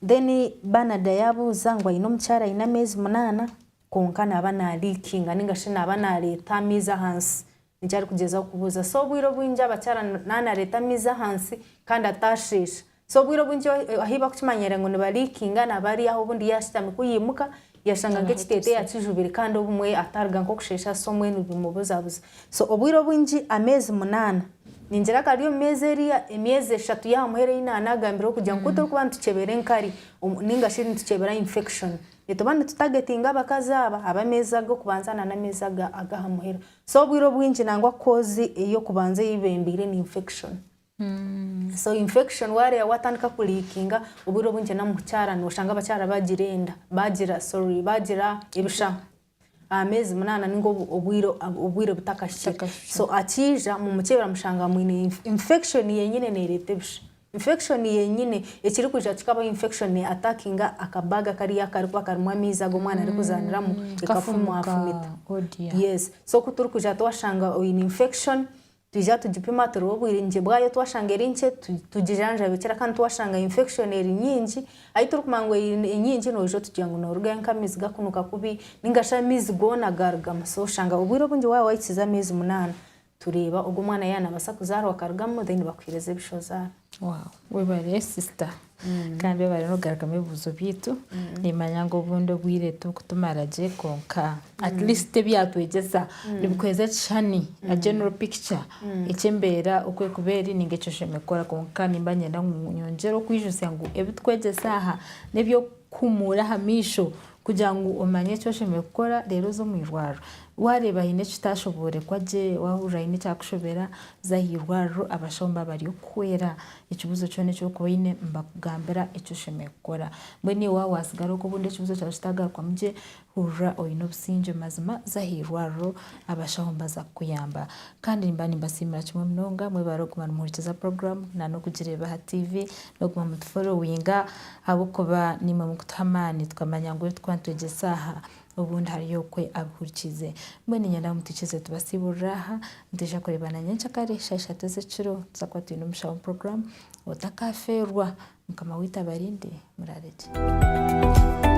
Then Bernard yabuuza ngu aine omukyara aine ameezi munaana kwonka naaba na leakinga ninga shi naaba nareeta amaizi ahansi nikyo arikugyezaho kubuuza. So obwire obwingi abakyara naaba nareeta amaizi ahansi kandi atasheesha. So obwire obwingi ahu bakukimanyira ngu niba leakinga naaba ari aho obundi yashutami ku yaimuka yashanga nk'ekiteteeyi akijubire kandi obumwe ataruga nk'okusheesha so mbwenu bimubuzabuza. So obwire obwingi ameezi munaana. Ningira kari omu meezi eriya emyezi eshatu y'aha muheru ei naanagambire kugira ngu ku turikuba nitukyebera enkari ninga shi nitukyebera infection, nituba nitutagetinga abakazi aba ab'ameezi ag'okubanza na n'ameezi ag'aha muheru. So obwire obwingi nangwa cause ey'okubanza ei bembeire ni infection. So infection waareeba waatandika kuliikinga, obwire obwingi n'omukyara nooshanga abakyara bagira enda, bagira sorry bagira ebisha aha meezi munaana ninga obwire obwire butakahikire. So akiija mumukyebera mushanga mwine infection yenyine neereeta ebisha. Infection yenyine ekirikwija kikabaho infection ne attackinga aka bag kariya akarikuba karimu amaizi agu omwana arikuzaaniramu ekafumafumita. Yes so kuturikwija twashanga oine infection Twija tugipima turebe obwingi bwayo twashanga eri nkye tugijanjabe kira kandi twashanga infection eri nyingi ahu turikumanya ngu eri nyingi noija otugira ngu norugayo nk'amaizi gakunuka kubi ninga shi amaizi goona garugamu so oshanga obwire obwingi waaba wahikize ameezi munaana tureeba ogu omwana yaaba nabaasa kuzaarwa akarugamu then bakuheereza ebisha ozaara. Wow webare sister kandi webare n'okugarukamu ebibuuzo byaitu nimanya ngu obundi obwire tibukutumara gye kwonka at least ebyatwegyesa nibikuheereza ekishushani a general picture eky'embeera oku erikuba eri ninga eki oshemereire kukora kwonka nimba niinyenda ngu nyongyere okwijutsya ngu ebitukwegyesa aha n'eby'okuhumuura aha maisho kugira ngu omanye eki oshemereire kukora reero oze omu irwariro. Waareeba haine ekitashoborekwa gye, waahurira haine ekyakushobera, za aha irwariro abashaho nibaba bari kukuhwera. Ekibuuzo kyona eki orikuba oine nibakugambira eki oshemereire kukora. Mbwenu iwe waaba waatsigara okwo obundi ekibuuzo kyawe kitagarukamu gye, hurira oine obusingye mazima za aha irwariro abashaho nibaza kukuyamba. Kandi nimba nimbasiimira kimwe munonga mwebare kuguma nimuhurikiza puroguraamu n'okugireeba aha tiivi n'okuguma nimutuforowinga ahabw'okuba niimwe murikutuha amaani tukamanya ngu ebi turikuba nitwegyesa aha obundi hariyo okwe abihurikiize. Mbwenu niinyenda ngu mutwikirize tubasiiburire aha, nitwija kureebana nyenkyakare shaaha ishatu ez'ekiro nituza kuba twine omushaho omu puroguraamu. Otakaafeerwa. Mukama waitu abarinde. Muraare gye.